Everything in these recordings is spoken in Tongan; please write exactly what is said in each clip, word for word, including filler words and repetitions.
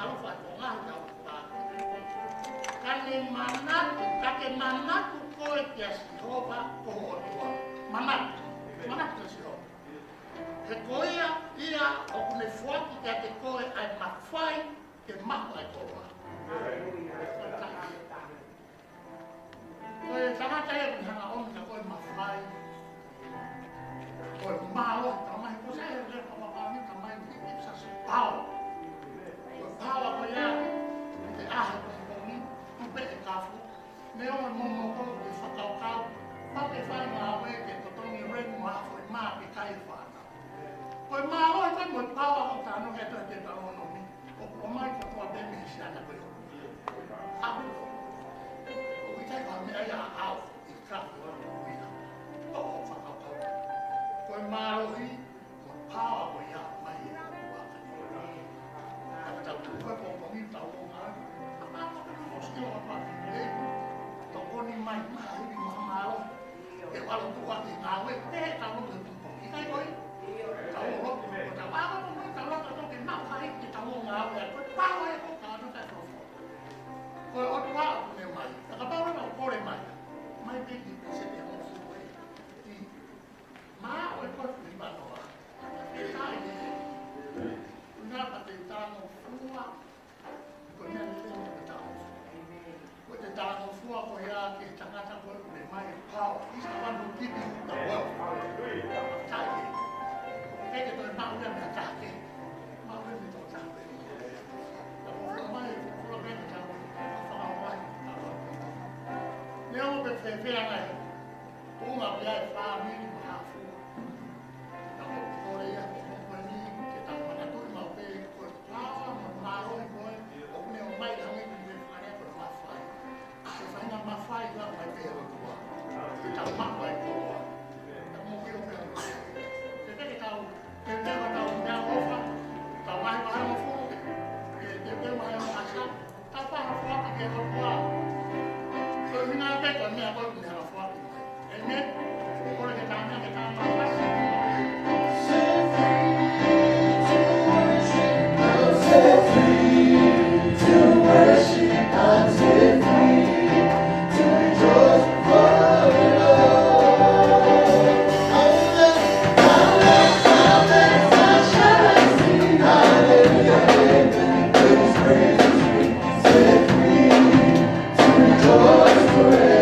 Alofa ʻa e konga ʻi he ʻOtua. Ka ke manatu, ka ke manatu koe kia Sihova ko ho ʻOtua. Manatu, manatu kia Sihova. He ko ia, ia ʻoku ne foaki kiate koe ʻa e mafai ke maʻu ʻa e koloa. Ko e tangata ia ʻoku ne hanga ʻo ʻomi kia koe mafai. Ko e mālohi, talamai, ko e sai e lea ʻa e pāpā ni, talamai, he gives us power. Ko e power ko ia, ke ʻaho ko e pongipongi, tupe e kafu. Neongo e momoko, ke fakakaukau, pau ke fai ngāue, ke totongi rent mo ha foʻi mā ke kai e fānau. Ko e mālohi ko ē mo e power ʻoku tau ʻoange ʻe he ʻOtua ki he economy, ʻoku ʻomai kotoa pē mei he siana ko ē. ʻAho, ʻoku ʻikai ko ha meʻa ia ʻaʻau, ʻikai ko ha meʻa ia. ʻOku ou fakakaukau. Ko e mālohi, ko e power ko ia mai ʻe he ʻOtua. Ka tau tuʻu ko ē pongipongi tau ō mai. Ka tau ō mai, tokoni mai, mai, mai, mālohi. Ke ʻalu tuʻu ʻa e ngāue, pehē ka loto e pongipongi. ʻIkai ko ē? Tau ō loto, ko tau ō mai, tau loto, tau ke maʻu hai ke tau ō ngāue, ko e power ē ko e ka loto e pongipongi. Ko e ʻOtua ʻoku ne mai, ka kapau leva ʻoku kole mai, mai pē ki he pēseti ʻe hongofulu ē. Ti, ma o e kofi ni manoa. Ka ʻi ai, ʻuhinga ka te talangofua, ko e meʻa lelei ke talangofua. Ko e talangofua ko ia ki he tangata ko ē ʻoku ne ʻomai e power. He's the one who give you the wealth. Ka ʻi ai, ʻikai ke toe maʻu ia mei ha taha kehe. Maʻu ia mei he Tokotaha pē. Talangofua mai, folofola mai, talangofua, fakaʻaongaʻi, talangofua. Neongo pe fēfē ʻa e tuʻunga pē ʻa e fāmili mo e hā fua. Ka ʻoku ou kole ia, ʻoku ou kole ni, ke tau manatuʻi maʻu pē, ko e power mo e mālohi ko ē, ʻoku ne ʻomai hangē ko e meʻa fānau ko e mafai. Ko e faʻahinga mafai ʻoku ʻomai pē ʻe he ʻOtua. Ke tau maʻu ai koloa. Tau mou ʻilo pē. Ke, ke, ke tau, ke, ke tau meʻaʻofa, tau ngaahi vahe hongofulu, ke, ke, ke vahe hongofulu. Tau pā ha foaki ki he ʻOtua. Ko e ʻuhinga pē ko e meʻa ko ē ʻoku ne hanga ʻo foaki mai. ʻĒmeni. Kole ke tau meʻa ke tau maʻu. Set free to worship, set free to worship, I'm set free to rejoice for the Lord. Hallelujah, hallelujah, hallelujah, hallelujah, amen. Praise, praise, praise.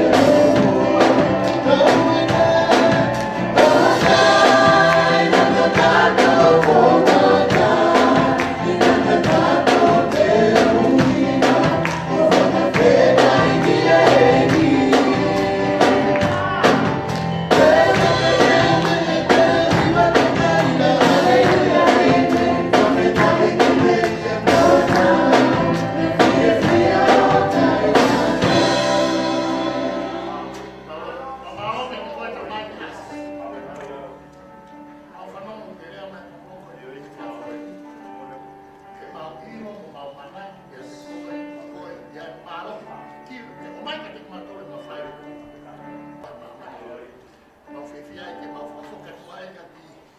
Mau fiefia ai ke mau fakafoki atu ai ki he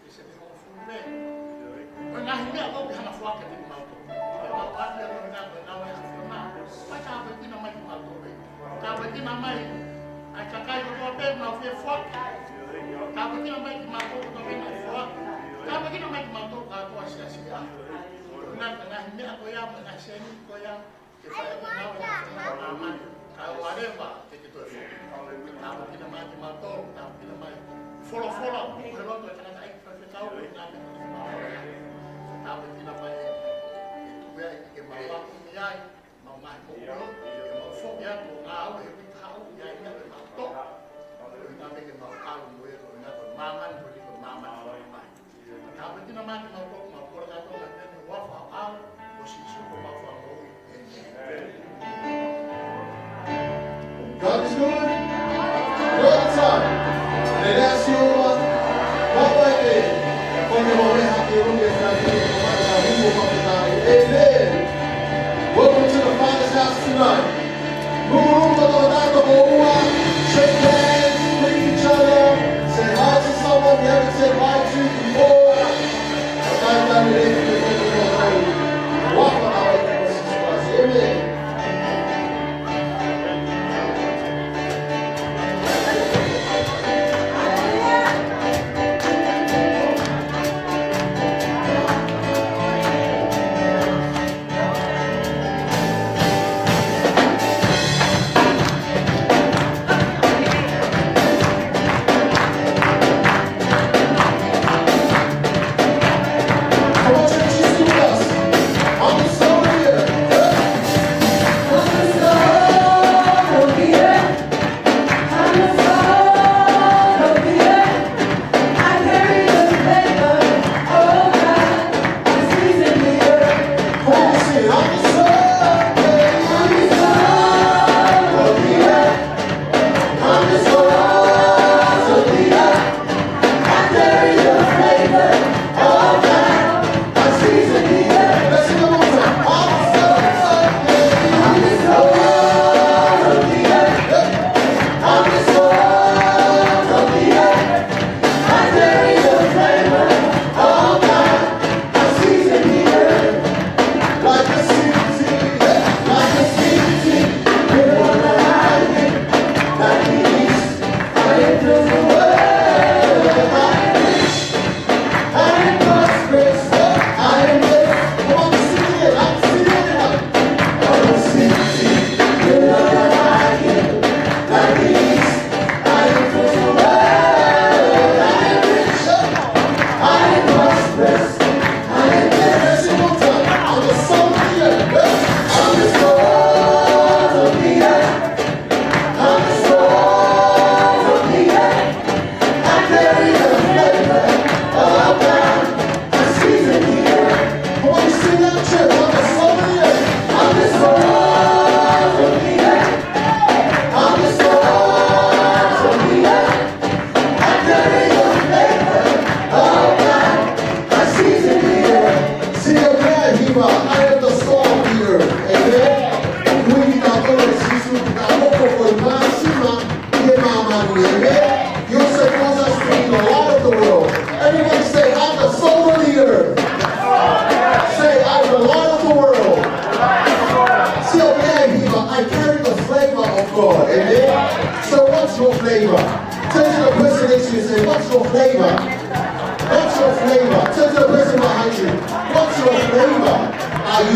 pēseti ʻe hongofulu pē. Ko e ngaahi meʻa ʻoku ke hanga ʻo foaki kiate kimautolu. Ko e mau ʻapi ʻa e ʻOtua ko e ngāue ʻa e ʻAfiona. Fai tāpuekina mai kimautolu pē. Tāpuekina mai ʻa e kakai kotoa pē ʻoku nau fie foaki. Tāpuekina mai kimautolu kotoa pē ʻoku nau foaki. Tāpuekina mai kimautolu kātoa siasi. Ko e ngaahi meʻa ko ia, mo e ngaahi sēniti ko ia. Ke fai ʻaki e ngāue ʻa e ʻOtua ʻi māmani, kae ʻoua leva ke ke toe foki. Tāpuekina mai kimautolu, tāpuekina mai. Folofola ʻoku tuʻu he loto ʻo e tangataʻeiki faifekau, ko e ngaahi meʻa ko ia. Tāpuekina mai ke tuku ai ke mau ako mei ai, mau ngaahi moʻui, ke mau foki atu ʻo ngāue he uike kahaʻu, ʻi ai meʻa ke mau toʻo. Ko e ngaahi meʻa ke mau ʻalu mo ia, ko e ngaahi ko e māmani, ko e ngaahi ko e māmani, ko e māmani. Tāpuekina mai kimautolu, mau kole kātoa ʻi he huafa ʻo Sīsū ko homau Fakamoʻui. ʻĒmeni. God is good. All the time. And that's your one. All right there. Amen. Welcome to the Father's house tonight. Move on, shake hands, greet each other, say hi to someone you haven't said hi to before. Tau tau le, le, le, le, le, le.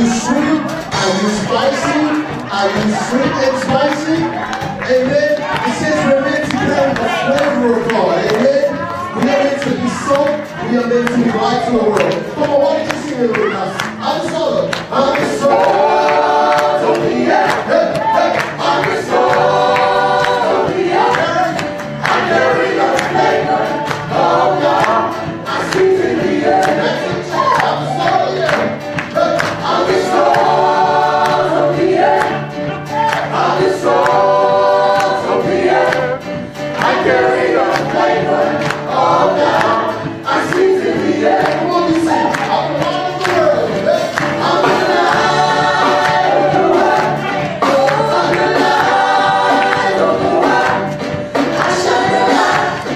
Sweet, are you spicy? Are you sweet and spicy? Amen. It says we're meant to carry the flavor of God. Amen. We are meant to be salt. We are meant to be light to the world. Come on, why don't you sing it with us? I'm the salt. I'm the salt of the earth. Hey, hey, I'm the salt of the earth. I carry the flavor of God. I season the earth. That's it. I'm the salt of the earth. I'm the salt of the earth. I'm the salt of the earth. I carry the flavor of God. I season the earth. Come on, you sing. I'm the light of the world. I'm the light of the world. I'm the light of the world. I shine the light.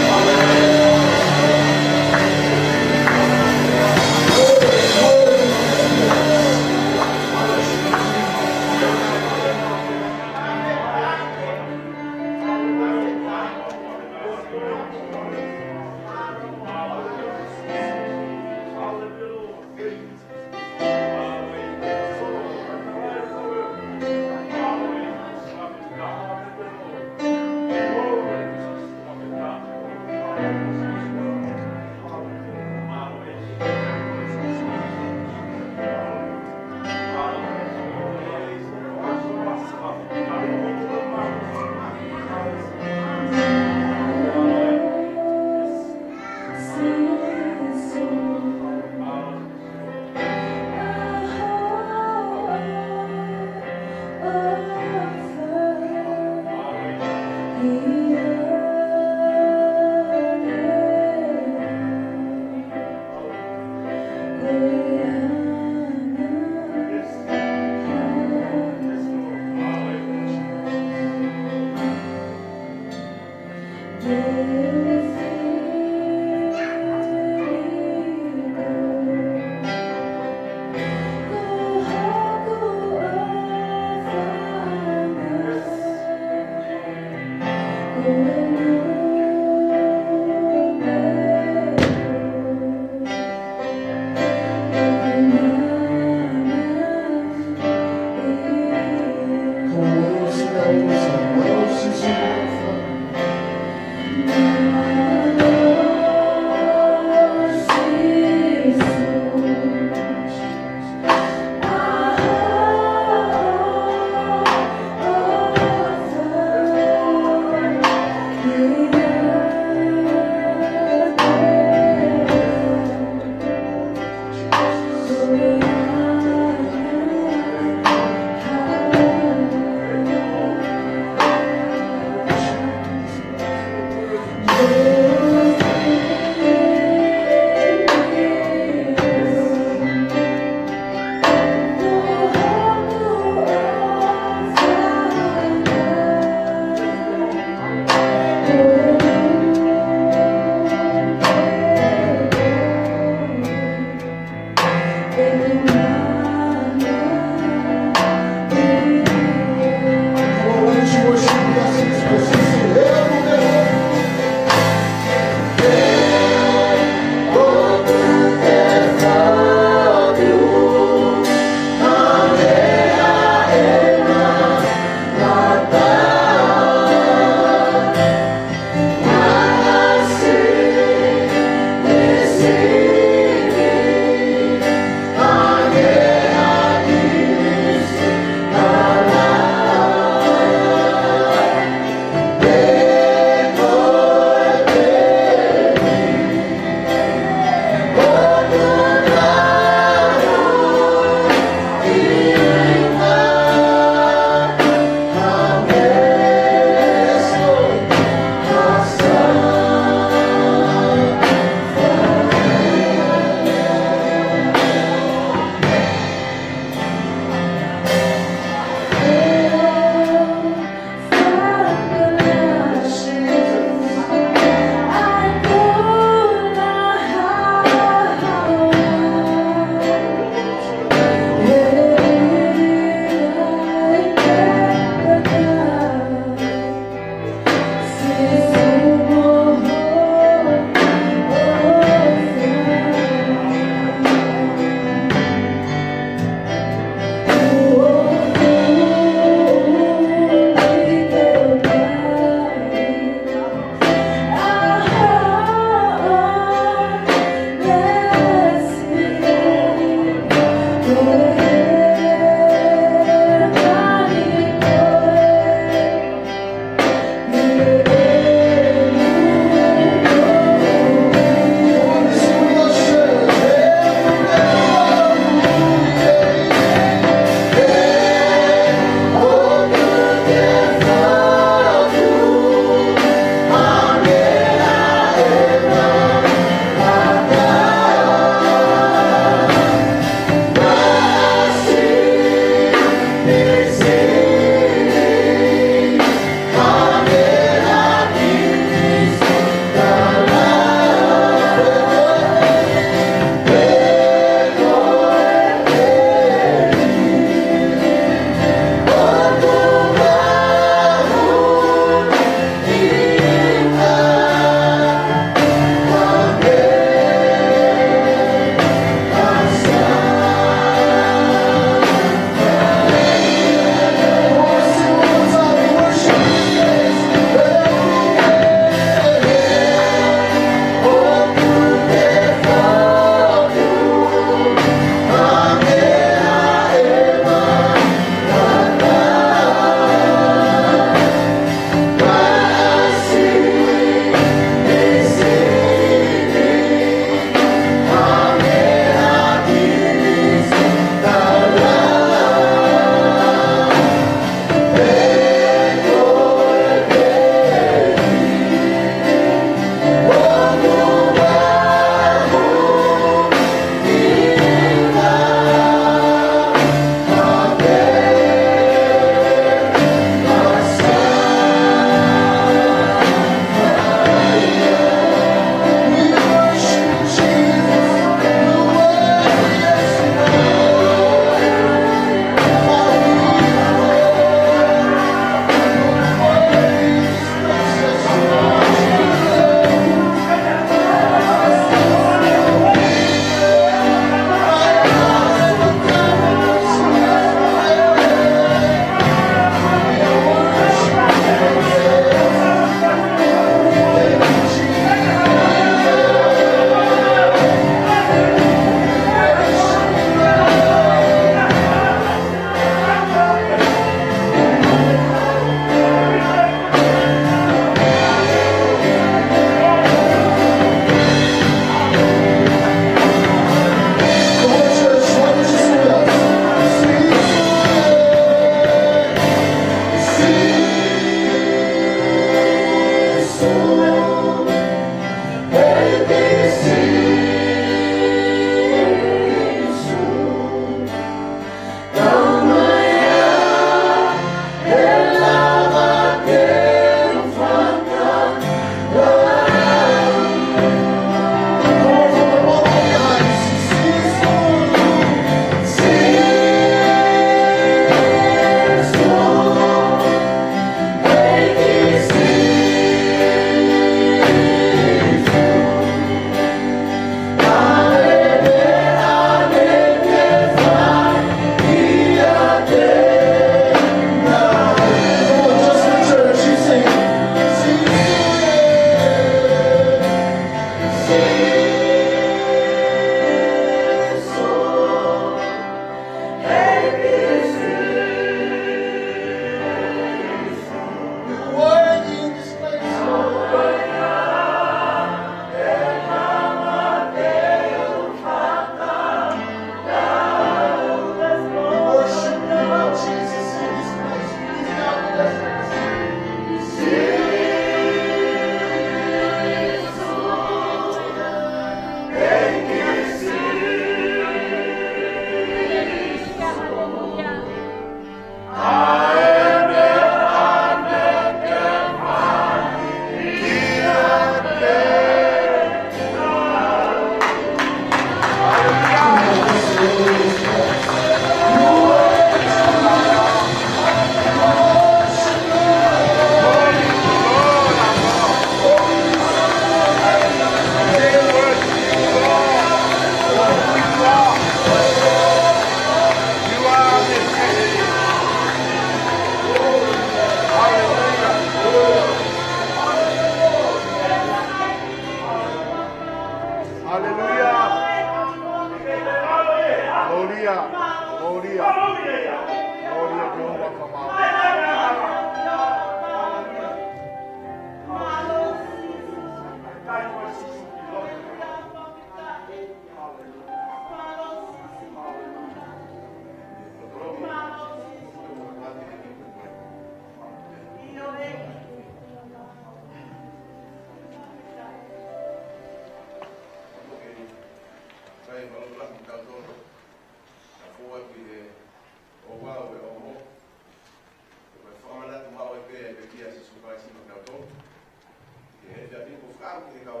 ki he kau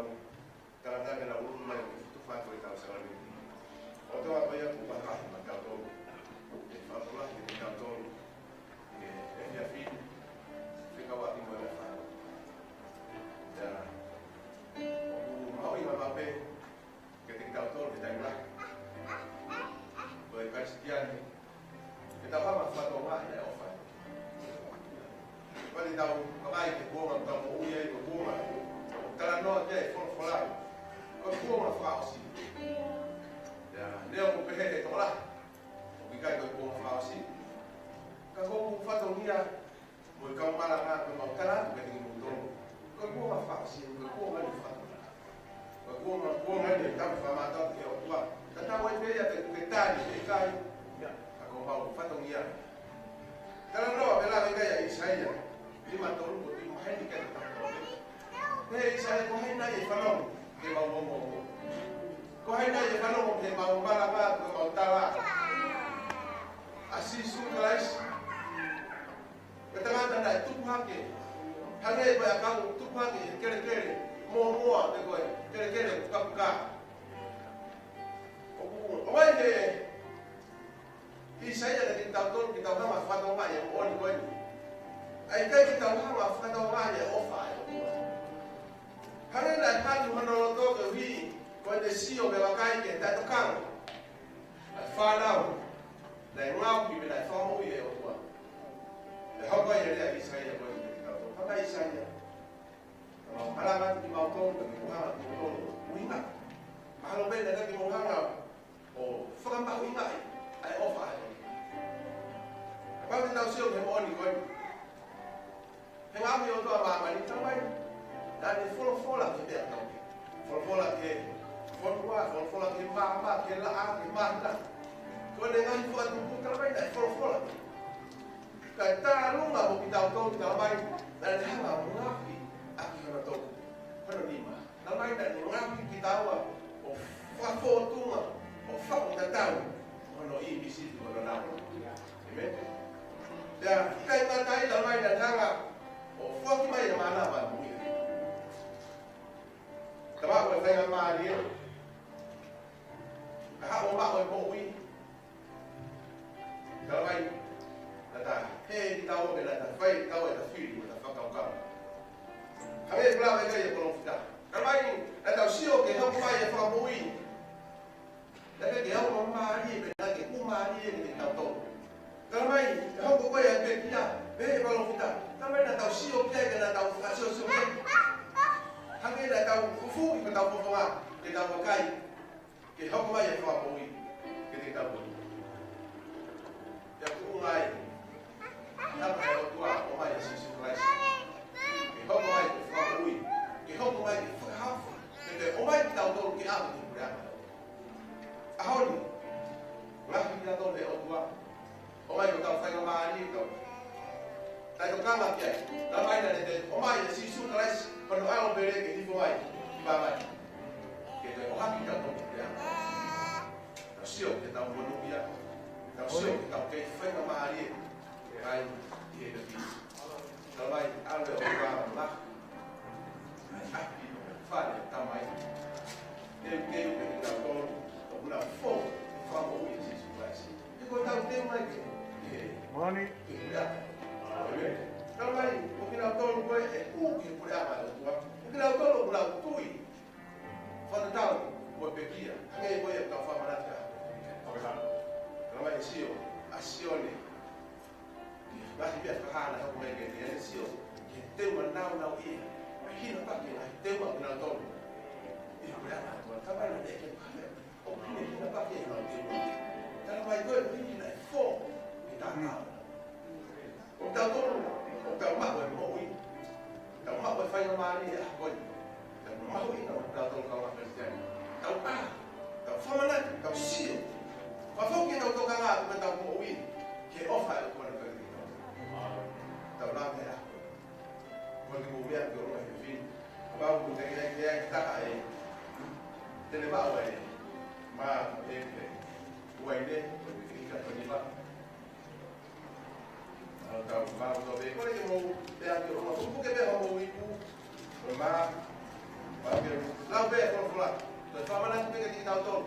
tangata ke nau ʻunu mai ʻo ke futu fatu e tau sakalameniti. ʻOtua ko ia kuo vahevahe maʻatautolu. ʻE fakatokanga kiate kitautolu. ʻE, ʻe fiefia. Fekauʻaki mo e fatu. Ia. ʻOku mahuʻinga maʻu pē kiate kitautolu he taimi lahi. Ko e Kalisitiane, ke tau hanga ʻo fakatokangaʻi ʻa e ʻofa. Ko ʻetau vakai ki he kuonga ʻoku tau moʻui ai, ko e kuonga ʻoku talanoa ki ai e folofola, ko e kuonga fakaʻosi. Ia, neongo ʻoku pehē ʻe he tokolahi ʻoku ʻikai ko e kuonga fakaʻosi, ka ko e fatongia mo e kau malanga, ko ʻemau tala atu kiate kimoutolu, ko e kuonga fakaʻosi, ko e kuonga ni fakaʻosi. Ko e kuonga, kuonga ni ʻoku tau fakamātoato ki he ʻOtua. Tatau ai pē ia pe ʻoku ke tali pe ʻikai, ka ko ʻemau fatongia. Talanoa pē lave ki ai ʻa ʻĪsaia nima tolu, ko e tui maheni kiate kitautolu. Pehē ʻe ʻĪsaia, ko hai nai ʻe fanongo ki heʻemau ongoongo? Ko hai nai ʻe fanongo ki heʻemau malanga, ki heʻemau tala ʻa Sīsū Kalaisi? Ko e tangata naʻe tupu hake, hangē ko e ʻakau tupu hake he kelekele mōmoa, pe ko e kelekele pukapuka. ʻOku ʻomai ʻe ʻĪsaia kiate kitautolu ke tau hanga ʻo fakatokangaʻi e moʻoni ko eni. ʻA ia ʻikai ke tau hanga ʻo fakatokangaʻi e ʻofa ʻa e ʻOtua. Hangē naʻe paki hono loto koeʻuhi ko ʻene sio mo vakai ki he taʻetokanga ʻa e fānau naʻe ngaohi mo naʻe fakamoʻui ʻe he ʻOtua. ʻE hoko ai e lea ʻa ʻĪsaia ko eni kiate kitautolu. Pehē ʻe ʻĪsaia, ka mau malanga atu kimautolu, ka ke mou hanga ʻo tō ʻuhinga. Mahalo pē naʻe ʻikai ke mou hanga ʻo fakamahuʻingaʻi ʻa e ʻofa ʻa e ʻOtua. Kapau te tau sio ki he moʻoni ko eni. He ngaohi ʻe he ʻOtua ʻa māmani, talamai naʻa ne folofola ki he meʻa kotoa pē. Folofola ki he fonua, folofola ki he maama, ki he laʻā, ki he māhina. Ko ʻene ngaahi foʻi tupu, talamai naʻe folofola. Kae tālunga mo kitautolu, talamai naʻa ne hanga ʻo ngaohi ʻaki hono toʻu, hono nima. Talamai naʻa ne ngaohi kitaua ʻo fakafōtunga, ʻo fakatatau hono ʻīmisi, hono nāunau. ʻĒmeni. Pea ʻikai ngata ai, talamai naʻa ne hanga ʻo foaki mai ʻa e mānava moʻui. Ka maʻu e faingamālie, ka haʻu ʻo maʻu e moʻui, talamai naʻa ta hē kitaua, pea naʻa ta fai kitaua ʻeta fili mo ʻeta fakakaukau. Hangē ko e lave ʻa e palōfita. Talamai naʻa tau sio ki he hoko mai e Fakamoʻui. Naʻe ʻikai ke ʻaonga mālie, pe naʻe ʻikai ke ʻaonga mālie kiate kitautolu. Talamai, ʻe hoko ko e pekia, pehē ʻe he palōfita. Talamai naʻa tau sio ki ai, ka naʻa tau fakasiosio ki ai. Hangē naʻa tau fufū ʻi hotau fofonga, ke tau vakai ki he hoko mai e Fakamoʻui kiate kitautolu. Pea ʻoku ʻuhinga ai, naʻa ko e ʻOtua ʻomai ʻa Sīsū Kalaisi ke hoko mai ko e Fakamoʻui, ke hoko mai ke fakahaofi, ke, ke ʻomai kitautolu ke aʻu ki he puleʻanga. ʻAho ni, ngaohi kitautolu ʻe he ʻOtua, ʻomai hotau faingamālie, tau taʻetokanga ki ai. Talamai naʻa ne ʻomai ʻa Sīsū Kalaisi, ko hono ʻAlo pele, ke hifo mai ki māmani, ke toe ʻohake kitautolu ki he puleʻanga. Tau sio ki heʻetau monūʻia, tau sio ki heʻetau kei faingamālie, ʻa ia ʻi he ʻEiki. Talamai, ʻalu e ʻOtua ʻo ngaohi ʻa e ʻapi, fale, tamai. Teuteu pē kitautolu ʻoku nau fou he Fakamoʻui ʻa Sīsū Kalaisi. He ko ʻetau teu mai ki he, ki he, moʻoni, ki he puleʻanga. ʻĒmeni. Talamai, ko kinautolu ko ē ʻe hū ki he puleʻanga ʻo e ʻOtua, ko kinautolu ʻoku nau tui fakatatau mo e pekia, hangē ko ia ʻoku tau fakamanatu ki ai. Talamai ʻe sio ʻa Sione, ʻi he ngaahi meʻa fakahā naʻe hoko mai kiate ia, ʻene sio ki he teunga nāunauʻia, ʻa e hinapaki e ngaahi teunga ʻo kinautolu ʻi he puleʻanga ʻo e ʻOtua. Talamai naʻe ʻikai ke pehē ʻoku ne hinapaki e ngaahi teunga. Talamai ko e ʻuhinga naʻe fou ki he tākau. ʻOku tau tonu, ʻoku tau maʻu e moʻui, tau maʻu e faingamālie ʻa e ʻaho ko eni. Tau maʻu ʻi he ʻaho ni, tau tonu kau Kalisitiane. Tau ʻā, tau fakamanatu, tau sio. Fakafoki ʻetau tokanga atu mo ʻetau moʻui ki he ʻofa ʻa e ʻOtua kiate kitautolu. Tau lave ʻa e ʻaho ko eni. Ko e kiʻi meʻa ke ʻoua ʻe fefine. Kapau ʻoku te ʻi ai, ʻi ai ha taha ʻe te ne maʻu e mā, e, e uaine, ko e fika ko e nima. ʻA tau mau tau pē, kole ke mou pea ke ʻoua, ko e puke pē homou ipu, ko e mā, Pea ke lau pē e folofola, toe fakamanatu pē kiate kitautolu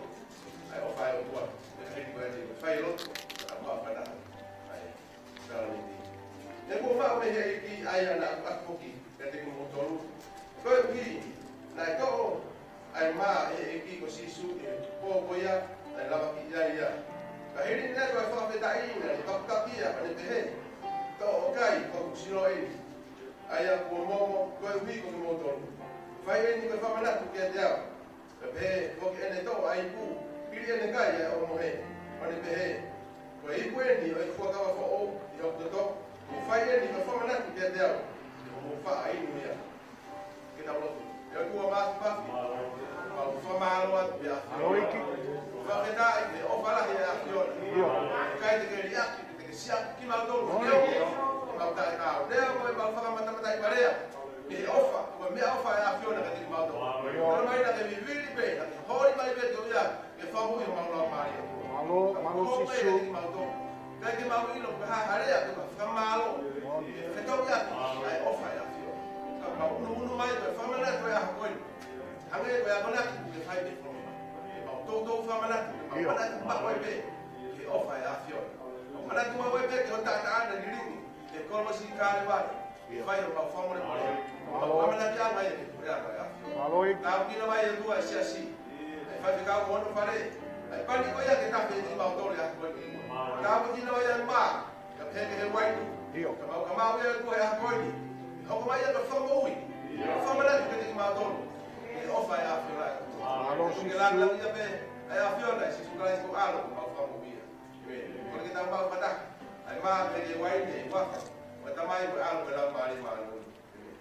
ʻa e ʻofa ʻa e ʻOtua, ʻi he ʻaho ni, ko e ʻaho ni, fai lotu, pea mau fakataha ʻa e Salamiti. He kuo maʻu mei he ʻEiki ʻa ia naʻa ku ʻatu foki kiate kimoutolu, koeʻuhi naʻe toʻo ʻa e mā ʻe he ʻEiki ko Sīsū ʻi he pō ko ia naʻe lavaki ai ia. Ka hili ʻene ʻoatu ʻa e fakafetaʻi, naʻa ne pakipaki ia, pea ne pehē, Toʻo ʻo kai, ko hoku sino eni, ʻa ia kuo momo koeʻuhi ko kimoutolu. Fai eni ko e fakamanatu kiate au. Pea pehē foki ʻene toʻo ʻa e ipu, hili ʻene kai ʻa e ʻohomohe, pea ne pehē, Ko e ipu eni ʻo e fuakava foʻou ʻi hoku toto, kuo fai eni ko e fakamanatu kiate au, ʻi hoʻomou faʻa inu ia. Ke tau lotu. ʻE ʻOtua Māfimafi, mau fakamālō atu ʻi he ʻAfiona. Mālō ʻEiki. Fakafetaʻi he ʻofa lahi ʻa e ʻAfiona. ʻIo. ʻIkai te ke liʻaki, te ke siʻaki kimautolu. ʻIo. Ke mau taʻetaau. Lea mo ʻemau fakamatamataʻi pea lea ʻi he ʻofa, ko e meʻaʻofa ʻa e ʻAfiona kiate kimautolu. ʻIo. Tala mai naʻa ke vivili pē, naʻa ke holi mai pē ke ʻuhinga ke fakamoʻui homau laumālie. Mālō, mālō Sīsū. Kiate kimautolu. ʻIkai ke mau ʻilo pe ko e hā ha lea ke mau fakamālō. Mālō. Fetauʻiaki ʻa e ʻofa ʻa e ʻAfiona. Ka mau ʻunuʻunu mai ko e fakamanatu ʻo e ʻaho ko eni. Hangē ko e akonaki kuo ke fai mei he fonua. Mau toutou fakamanatu, mau ʻIo. Manatu maʻu ai pē ki he ʻofa ʻa e ʻAfiona. Mau manatu maʻu ai pē ki hoʻo taʻataʻa naʻe lilingi ʻi he kolosi ʻi Kalevale. ʻIo. Fai homau fakamolemole. Mālō. Mau manatu ʻa mai ki he puleako ʻa e ʻAfiona. Mālō ʻEiki. Tāpuekina mai ʻOtua e siasi, ʻa e faifekau mo hono fale, ʻa e pani ko ia ke tafe ʻi mautolu ʻi he ʻaho ko eni. Tāpuekina mai ʻa e mā, ka pehē ki he uaine. ʻIo. Ka mau kamata ʻOtua ʻi he ʻaho ko eni. Hoko mai ia ko e fakamoʻui. ʻIo. Fakamanatu kiate kimautolu ʻi he ʻofa ʻa e ʻAfiona. Mālō Sīsū. Ke lāngilangiʻia pē ʻa e ʻAfiona, ʻia Sīsū Kalaisi ko e ʻAlo, ko homau Fakamoʻui ia. ʻĒmeni. Kole ke tau maʻu fakataha ʻa e mā pea mo e uaine ʻi he huafa ʻo e Tamai, ko e ʻAlo, ko e Laumālie Māʻoniʻoni. ʻĒmeni.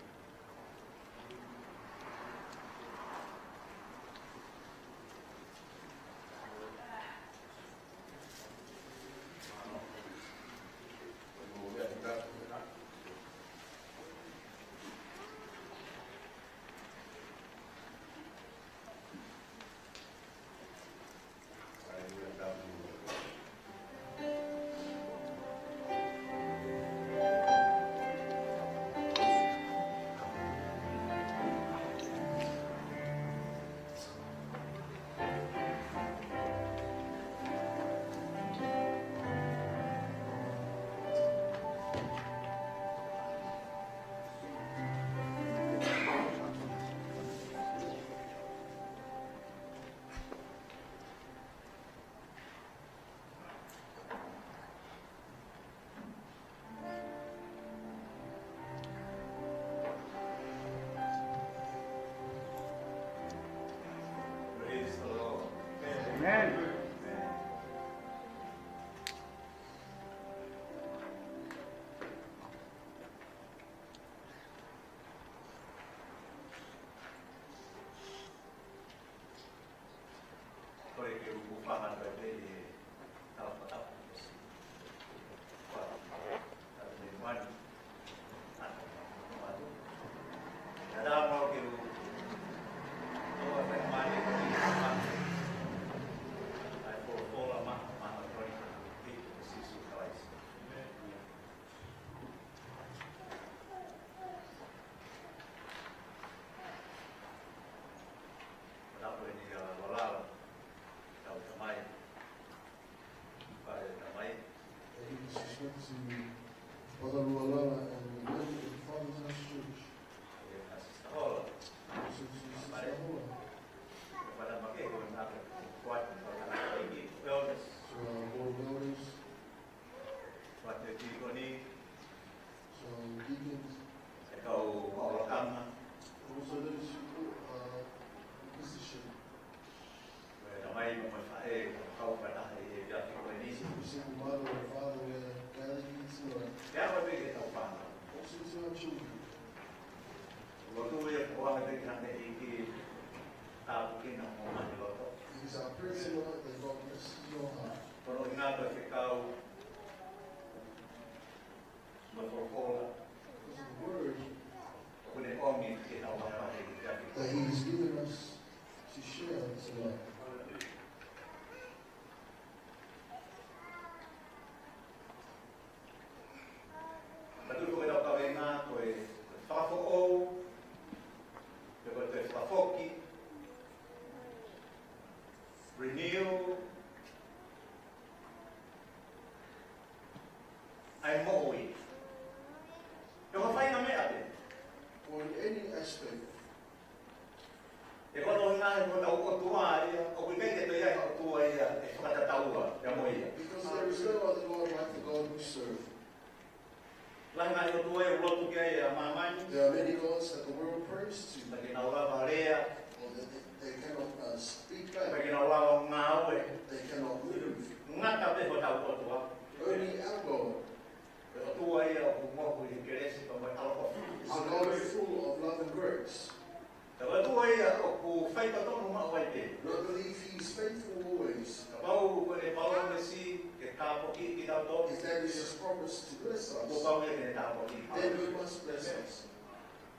Praise the Lord. Amen. Amen. Kole ke u hūfanga atu pē he talafatapu. Tapu mo e manu. Atu, atu, atu. Ka tau mau ke u, ʻo fai mai ko ni, ʻa e folofola maʻa, maʻa ko ni, ʻi he Sīsū Kalaisi. Tapu eni ʻa Lala, tau tamai. Fale tamai. Thank you, Sister Spencer. Brother Lualala and the men of the Father's House Church. Ē, ka Sister Hola. Sister Hola. Fale make ko na ka kuat ko na ka iki elders. So, uh, board of elders. Fale tīkoni. So, deacons. E kau ʻaulakanga. Also those who, uh, position. Ko e tamai mo e faʻē, kau fakataha ʻi he efiafi ko eni. Every single mother or father, we are gathered here tonight. Pea ko e pē ke tau fānau. Also to our children. Lotu ia ko ʻene pē ki he ʻEiki, tāpuekina homau loto. It is our prayer tonight that God blesses your heart. Ko hono ʻuhinga ko e fekau mo e folofola. Because of the word that He has given us to share tonight. Matu ko e tau kavenga ko e fakafoʻou, pe ko e fakafoʻou. Ko hotau ʻOtua ia, ʻoku ʻikai ke toe ʻi ai ha ʻotua ia ʻe fakatataua pea mo ia. Because there is no other God like the God we serve. Lahi ngaahi ʻotua ia ʻoku lotu ki ai ʻa māmani. There are many gods that the world prays to. ʻIkai ke nau lava lea. Or that they, they cannot, uh, speak back. ʻIkai ke nau lava ngāue. They cannot move. Ngata pē hotau ʻOtua. Only our God. Ko e ʻOtua ia ʻoku mohu ʻi he kelesi pea mo e ʻaloʻofa. Is a God full of love and grace. Ko e ʻOtua ia ʻoku faitotonu maʻu ai pē. And I believe he is faithful always. Kapau ko ʻene palōmesi ke tāpuakiʻi kitautolu, If that is his promise to bless us, kuo pau ia ke ne tāpuakiʻi. Then he must bless us.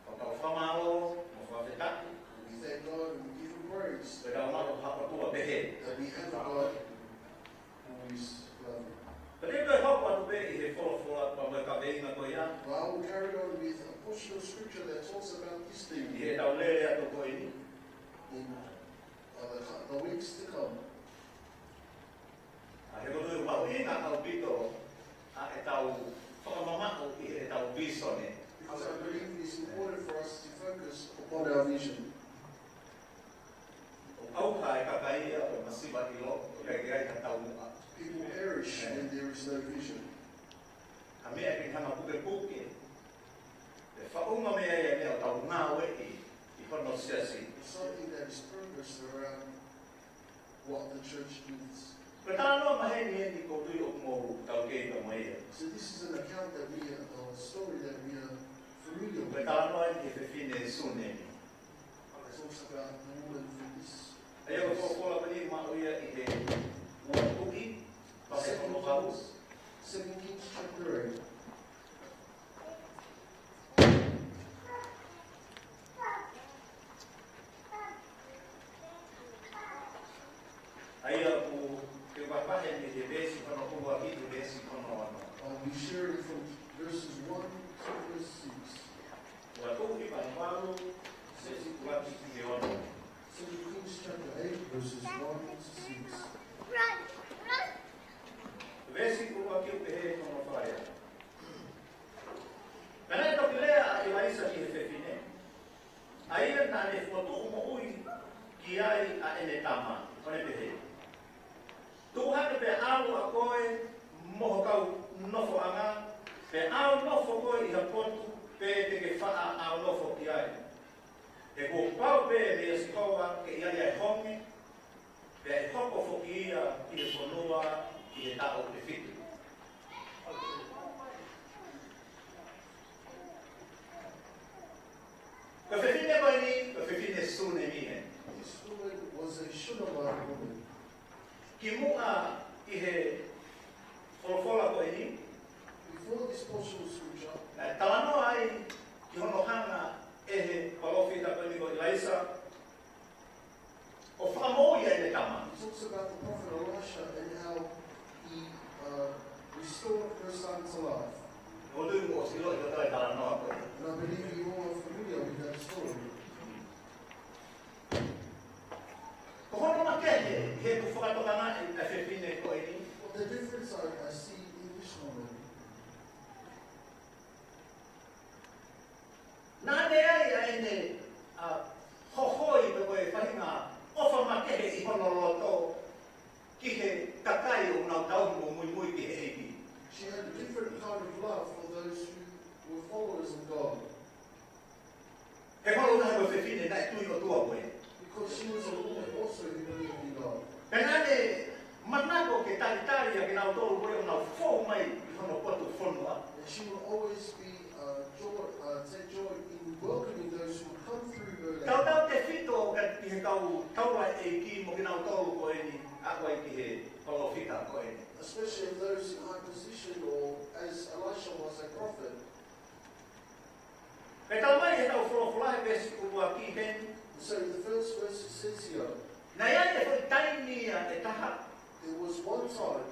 Ko ʻetau fakamālō mo fakafetaʻi. We thank God and we give him praise. Ko ʻetau maʻu ha ʻOtua pehē. That we have a God who is loving. Ka te u toe hoko atu pē ʻi he folofola pea mo e kaveinga ko ia. But I will carry on with a portion of scripture that talks about this thing. ʻI heʻetau lele atu ko eni. In, uh, the, the weeks to come. ʻA, he ko e mahuʻinga ʻaupito ʻa ʻetau fakamamaʻu ʻi heʻetau vīsone. Because I believe it is important for us to focus upon our vision. ʻOku ʻauha e kakai ia ʻo e masiva ʻilo, ʻo ʻikai ke ʻi ai ha taumuʻa. People perish when there is no vision. Ha meʻa ʻoku hanga pukepuke. Pea faʻunga mei ai e meʻa ʻoku tau ngāueʻi ʻi hono siasi. Something that is purpose around what the church needs. Ko e talanoa maheni eni ʻoku ou tui ʻoku mou taukei pea mo ia. So this is an account that we, a story that we are familiar with. Ko e talanoa eni ki he fefine Sunemi. It talks about the woman from this. ʻA ia ko e folofola ko eni ʻoku maʻu ia ʻi he Ua Tuʻi, vahe hono valu. Second Kings chapter eight. ʻA ia ʻoku te u vahevahe mei he veesi hono ua ki he veesi hono ono. I'll be sharing from verses one to verse six. Ua Tuʻi vahe valu, veesi ʻuluaki ki he ono. Second Kings chapter eight, verses one to six. Veesi ʻuluaki ʻoku pehē hono fakalea. Pea naʻe toki lea ʻa ʻIlaisa ki he fefine, ʻa ia naʻa ne fokotuʻu moʻui ki ai ʻa ʻene tama, ʻo ne pehē: Tuʻu hake pea ʻalu ʻa koe mo ho kau nofoʻanga, pea ʻalu nofo koe ʻi ha potu pē te ke faʻa ʻalu nofo ki ai. He kuo pau pē meia Sihova ke ʻi ai ʻa e honge, pea ʻe hoko foki ia ki he fonua ʻi he taʻu ʻe fitu. Ko e fefine ko eni, ko e fefine Sunemi eni. This woman was a Shunammite woman. Kimuʻa ʻi he folofola ko eni, Before this portion of scripture, naʻe talanoa ai ki hono hanga ʻe he palōfita ko eni ko ʻIlaisa ʻo fakamoʻui ʻene tama. He talks about the prophet Elisha and how he, uh, restored her son to life. ʻOku ou tui kuo ʻosi ʻilo ʻi he talanoa ko eni. And I believe you all are familiar with that story. Ko hono makehe he ʻoku fakatokangaʻi ʻa e fefine ko eni. But the difference I, I see in this woman, naʻa ne ʻi ai ʻa ʻene, ʻa, hohoi pe ko e faʻahinga ʻofa makehe ʻi hono loto ki he kakai ʻoku nau tauhi mo muimui ki he ʻEiki. She had a different kind of love for those who were followers of God. He ko e ʻuhinga he ko e fefine naʻe tui ʻOtua ko ē. Because she was a woman also who believed in God. Pea naʻa ne manako ke talitali ʻa kinautolu ko ē ʻoku nau fou mai ʻi hono potu fonua. And she will always be, uh, joy, uh, take joy in welcoming those who come through her land. Tautautefito ki he kau taulaʻeiki mo kinautolu ko eni, ʻa ia ko ē ki he palōfita ko eni. Especially those in high position or as Elisha was a prophet. Pea talamai ʻe heʻetau folofola he veesi ʻuluaki heni. So in the first verse it says here, Naʻe ʻi ai e foʻi taimi ia ʻe taha. There was one time.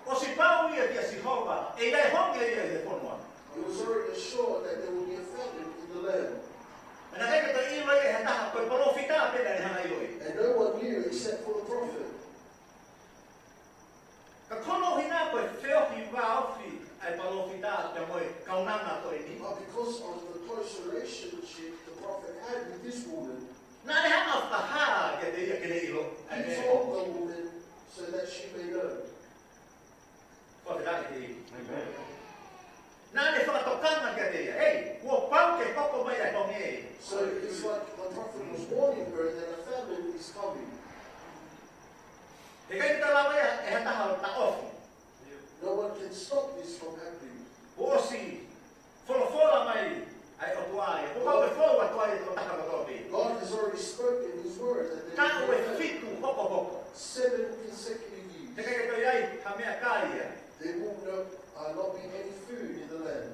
ʻOsi pau ia kia Sihova, ʻe ʻi ai e honge ia ʻi he fonua. It was already assured that there would be a famine in the land. Naʻe ʻikai ke toe ʻilo ia ʻe ha taha, ko e palōfita pē naʻe hanga ʻiloʻi. And no one knew except for the prophet. Ka ko hono ʻuhinga ko e feohi vāofi ʻa e palōfita pea mo e kaunanga ko eni. But because of the close relationship the ia ke ne ʻilo. He told the woman so that she may know. Fakafetaʻi ki he ʻEiki. Naʻa ne fakatokanga kiate ia, "Hei, kuo pau ke hoko mai ʻa e honge." So it's like the prophet was warning her that a famine is coming. He ʻikai ke ta lava ia ʻe ha taha ʻo taʻofi. No one can stop this from happening. Kuo ʻosi folofola mai ʻa e ʻOtua ia. Kuo pau ke fou atu ai e tokotaha kotoa pē. God has already spoken his word that there will be a famine. Taʻu ʻe fitu hokohoko. Seven consecutive years. He ʻikai ke toe ʻi ai ha meʻakai ia. There will no, uh, not be any food in the land.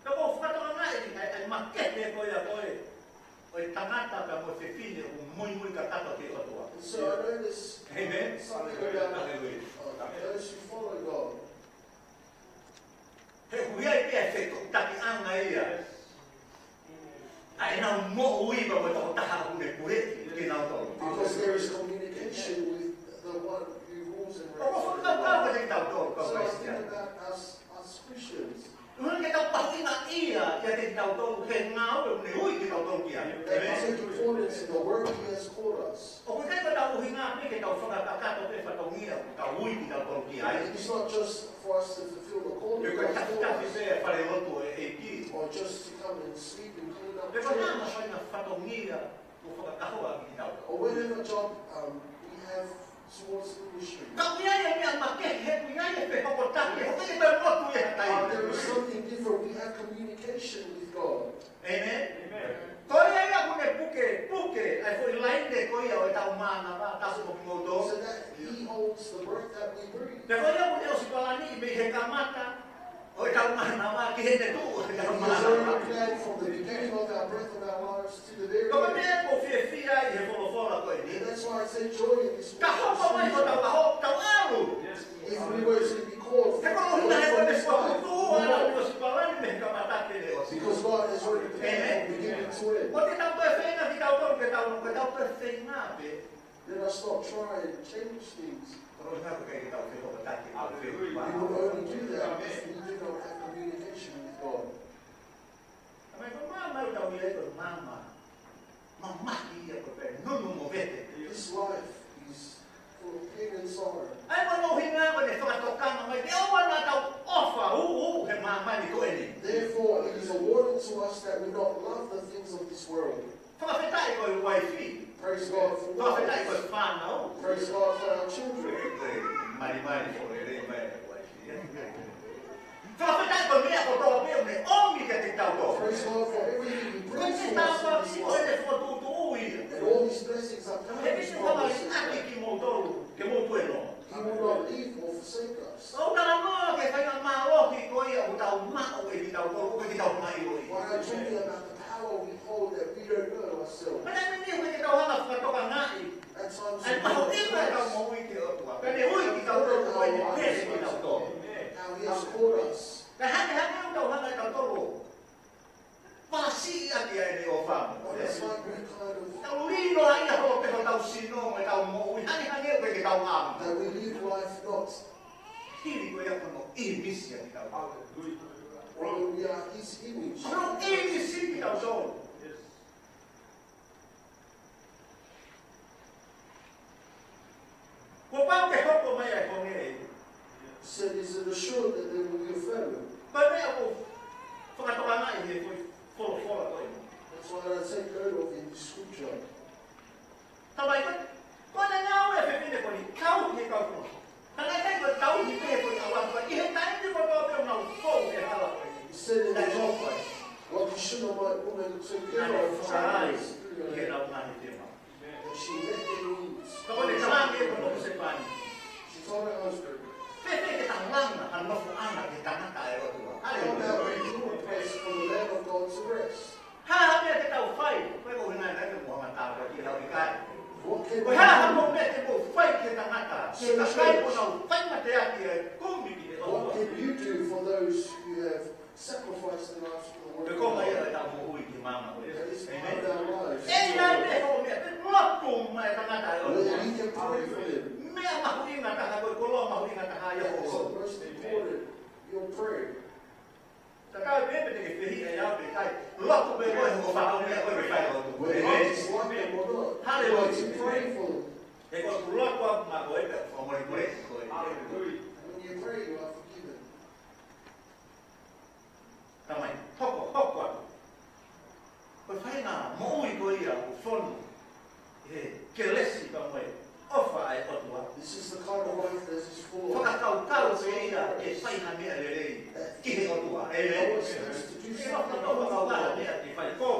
Ka ʻoku ou fakatokangaʻi ʻa e, ʻa e makehe ko ia ko ē ʻo e tangata pea mo e fefine ʻoku muimui kakato ki he ʻOtua. And so I know there's Amen. Something about, Hallelujah. Uh, those who follow God. He ʻoku ʻi ai pē ʻa e fetuʻutakiʻanga ia ʻa ʻenau moʻui pea mo e tokotaha ʻoku ne puleʻi kinautolu. Because there is communication with the one who rules and reigns over the world. ʻOku ou fakakaukau kiate kitautolu kau Kalisitiane. So I think about us, us Christians. ʻOku ʻikai ke tau mahuʻingaʻia kiate kitautolu he ngāue ʻoku ne ui kitautolu ki ai. That we take importance in the work he has called us. ʻOku ʻikai ko ʻetau ʻuhinga pē ke tau fakakakato pē fatongia ʻoku tau ui kitautolu ki ai. It is not just for us to fulfill the calling Pe ko e God has called tafitafi us, pē e fale lotu ʻo e ʻEiki. Or just to come and sweep and clean up the church. Pe ko e hā ha faʻahinga fatongia ʻoku fakakahoa kitautolu. Or whatever job, um, we have towards the ministry. Ka ʻoku ʻi ai e meʻa makehe, he ʻoku ʻi ai e fehokotaki, he ʻoku ʻikai ke tau motu ia ha taimi. Uh, there is something different. We have communication with God. Amen? Amen. Ko ia ia ʻoku ne puke, puke ʻa e foʻi laine ko ia ʻo ʻetau mānava, tapu mo kimoutolu. So that he holds the breath that we breathe. Pea ko ia ʻoku ne ʻosi palani mei he kamata ʻo ʻetau mānava ki heʻene tuʻu ʻetau mānava. He has already planned from the beginning of our breath of our lives to the very end. Ko e meʻa ʻoku ou fiefia ai he folofola ko eni. And that's why I say joy in this word. Ka hoko mai ko ʻetau ʻaho, tau ʻalu. If we were to be called, he ko e ʻuhinga he ko e meʻa ʻoku tuʻu ʻana ʻoku ne ʻosi palani mei he kamata ki heʻene ʻosi. Because God has already planned from beginning to end. Amen. ʻOua te tau toe feinga kitautolu ke tau, ke tau toe feinga pē. Let us not try and change things. Ko e ʻuhinga ʻoku ʻikai ke tau fehokotaki, tau fehokotaki. We will only do that if we do not have communication with God. Ka mai ko e maama ʻoku tau ʻi ai ko e maama mamahi ia ko e pē nunu mo vete. This life is full of pain and sorrow. ʻA ia ko hono ʻuhinga ko ʻene fakatokanga mai ke ʻoua naʻa tau ʻofa ʻuʻu he māmani ko eni. Therefore, it is a warning to us that we not love the things of this world. Fakafetaʻi ko e uaifi. Praise God for wives. Fakafetaʻi ko e fānau. Praise God for our children. Malimali foʻi lelei mai e uaifi. Fakafetaʻi ko e meʻa kotoa pē ʻoku ne ʻomi kiate kitautolu. Praise God for everything he brings to us in this life. Ko e tāpuaki, ko ʻene fokotuʻutuʻu ia. And all these blessings are coming from God. He ʻikai ke ne fakaliʻaki kimoutolu ke mou tuenoa. He will not leave or forsake us. ʻOku ou talanoa ki he faingamālohi ko ia ʻoku tau maʻu ʻe kitautolu, ʻoku ʻikai ke tau maʻu ia. What I'm talking about the power we hold that we don't know ourselves. Ka ʻi he taimi ʻoku ʻikai ke tau hanga ʻo fakatokangaʻi ʻa e mahuʻinga ʻetau moʻui ki he ʻOtua. Pea ne ui kitautolu, pea ne pehē kitautolu. How he has called us. Pea hangehangē ʻoku tau hanga ʻe tautolu ʻo palasiʻi ʻaki ʻa ʻene ʻofa mo e. It's like we kind of Tau lilo ai ʻa hotau sino mo ʻetau moʻui. Hangehangē ʻoku ʻikai ke tau ʻalu. That we live life not Hili ko ia ko hono ʻīmisi ʻa kitautolu. Or we are his image. Ko hono ʻīmisi kitautolu. Kuo pau ke hoko mai ʻa e honge. Said, "Is it assured that there will be a famine?" Ko e meʻa ʻoku ou fakatokangaʻi he foʻi folofola ko eni. That's why I take note of in the scripture. Tamai ko, ko ʻene ngāue ʻa e fefine ko eni, tauhi e kau fononga. Ka naʻe ʻikai ko e tauhi pē ko e ʻalu atu, ka ʻi he taimi kotoa pē ʻoku nau fou he hala ko eni. He said in the top, what the Shunammite woman took care of families through her. Naʻe fakaai ʻi heʻenau ngaahi fiemaʻu. And she met their needs. Ka ko ʻene talaange ko ē ki hono husepāniti. She told her husband, Fēfē ke ta langa ha nofoʻanga ki he tangata ʻa e ʻOtua? How about we do a place for the man of God to rest? Hā ha meʻa ke tau fai? Ko e ʻuhinga ia ʻoku mou hanga ʻo tāpuakiʻi au ʻikai. What can we do? Ko e hā haʻamou meʻa ke mou fai ki he tangata, ki he kakai kuo nau fai mateaki ʻi he kumi ki he ʻOtua? What can you do for those who have sacrificed their lives for the work of God? Ko e konga ia ʻetau moʻui ki māmani. That is part of our lives. ʻĒmeni. ʻE ʻi ai pē ha meʻa, pē lotu mai e tangata ʻa e ʻOtua. Whether we can pray for them. Meʻa mahuʻinga taha, ko e koloa mahuʻinga taha ia ʻo e ʻOtua. That is the most important, your prayer. Tatau ai pē pe te ke fehiʻa ʻiate au pe ʻikai. Lotu pē koe, ko e fakaʻuhinga ko e fai lotu. Whether it's like them or not, haleluia, to pray for them. Ko e pē, fakamolemole, ko e. Hallelujah. And when you pray, you are forgiven. Tamai, hoko, hoko atu. Ko e faʻahinga moʻui ko ia ʻoku fonu he kelesi pea mo e ʻofa ʻa e ʻOtua. This is the kind of life that is full of. Fakakaukau pē ia ke fai ha meʻa lelei ki he ʻOtua. Amen. God wants us to do something. He ʻikai ke fakakaukau ha meʻa ke fai ko.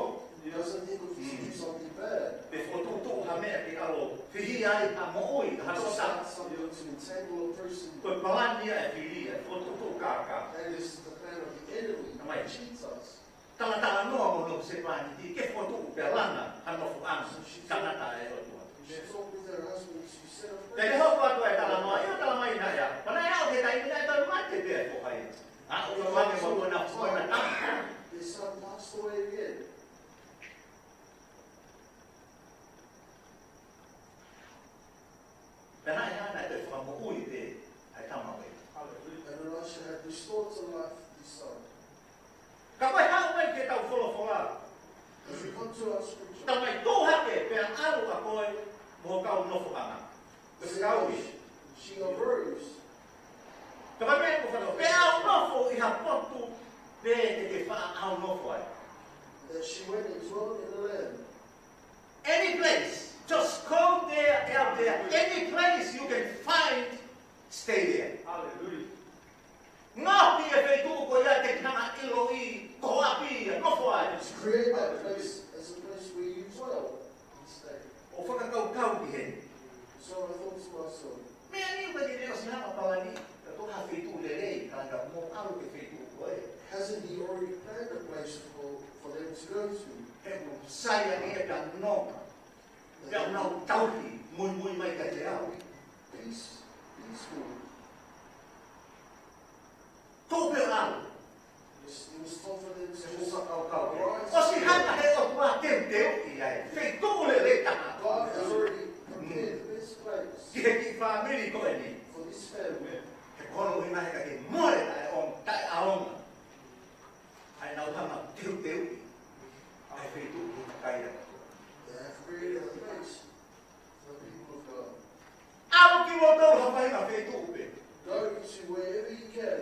He doesn't think of us to do something bad. Pe fokotuʻutuʻu ha meʻa ke ʻalu ʻo fihia ai ha moʻui, ha tokotaha. Start something to entangle a person. Ko e palani ia ʻa e fili, ʻa e fokotuʻutuʻu kākā. That is the plan of the enemy. Tamai. Cheats us. Talatalanoa mo hono husepāniti, ke fokotuʻu pea langa ha nofoʻanga, tangata ʻa e ʻOtua. She talked with her husband, she said, "I'm pregnant." Pea ke hoko atu e talanoa, ʻio, talamai naʻe ʻalu. Pea naʻe aʻu ki he taimi naʻe toe mate pē ʻa e foha ia. Aʻu ʻo ʻoange mo ʻena, mo ʻena tama. Their son passed away again. Pea naʻe hanga ʻe he fakamoʻui pē ʻa e tama ko ē. And Elisha had restored to life his son. Ka ko e haʻu mai ki heʻetau folofola. As we come to our scripture, tamai, tuʻu hake pea ʻalu ʻa koe mo ho kau nofoʻanga. Ko e kau ē. She arose. Ka ko e meʻa ko e fano, pea ʻalu ʻo nofo ʻi ha potu pē te ke faʻa ʻalu ʻo nofo ai. That she went and dwelt in the land. Any place. Just go there, out there. Any place you can find, stay there. Hallelujah. Ngaohi e feituʻu ko ia te ke hanga ʻo ʻiloʻi ko e ʻapi ia, nofo ai. Create that place as a place where you dwell and stay. ʻO fakakaukau ki heni. So I thought to myself, meʻa ni ʻoku ʻikai ke ne ʻosi hanga ʻo palani, ka ko ha feituʻu lelei, ka ʻoku mou ʻalu ki he feituʻu ko ē. Hasn't he already planned a place for, for them to go to? He ʻoku sai ange ia pea nonga. Pea nau tauhi, muimui mai kiate au. Peace, peaceful. Ko e pehē ʻalu. Yes, he was told for them to just arise. ʻOsi hanga ʻe he ʻOtua teuteuʻi ʻa e feituʻu lelei taha. God has already prepared the best place. Ki he kiʻi fāmili ko eni. For this family. He ko hono ʻuhinga he ʻikai ke mole taʻeʻaonga, taʻeʻaonga. ʻA ʻenau hanga ʻo teuteuʻi ʻa e feituʻu ʻoku ʻikai ʻaku. They have created a place for the people of God. ʻAlu kimoutolu ha faʻahinga feituʻu pē. Go to wherever you can.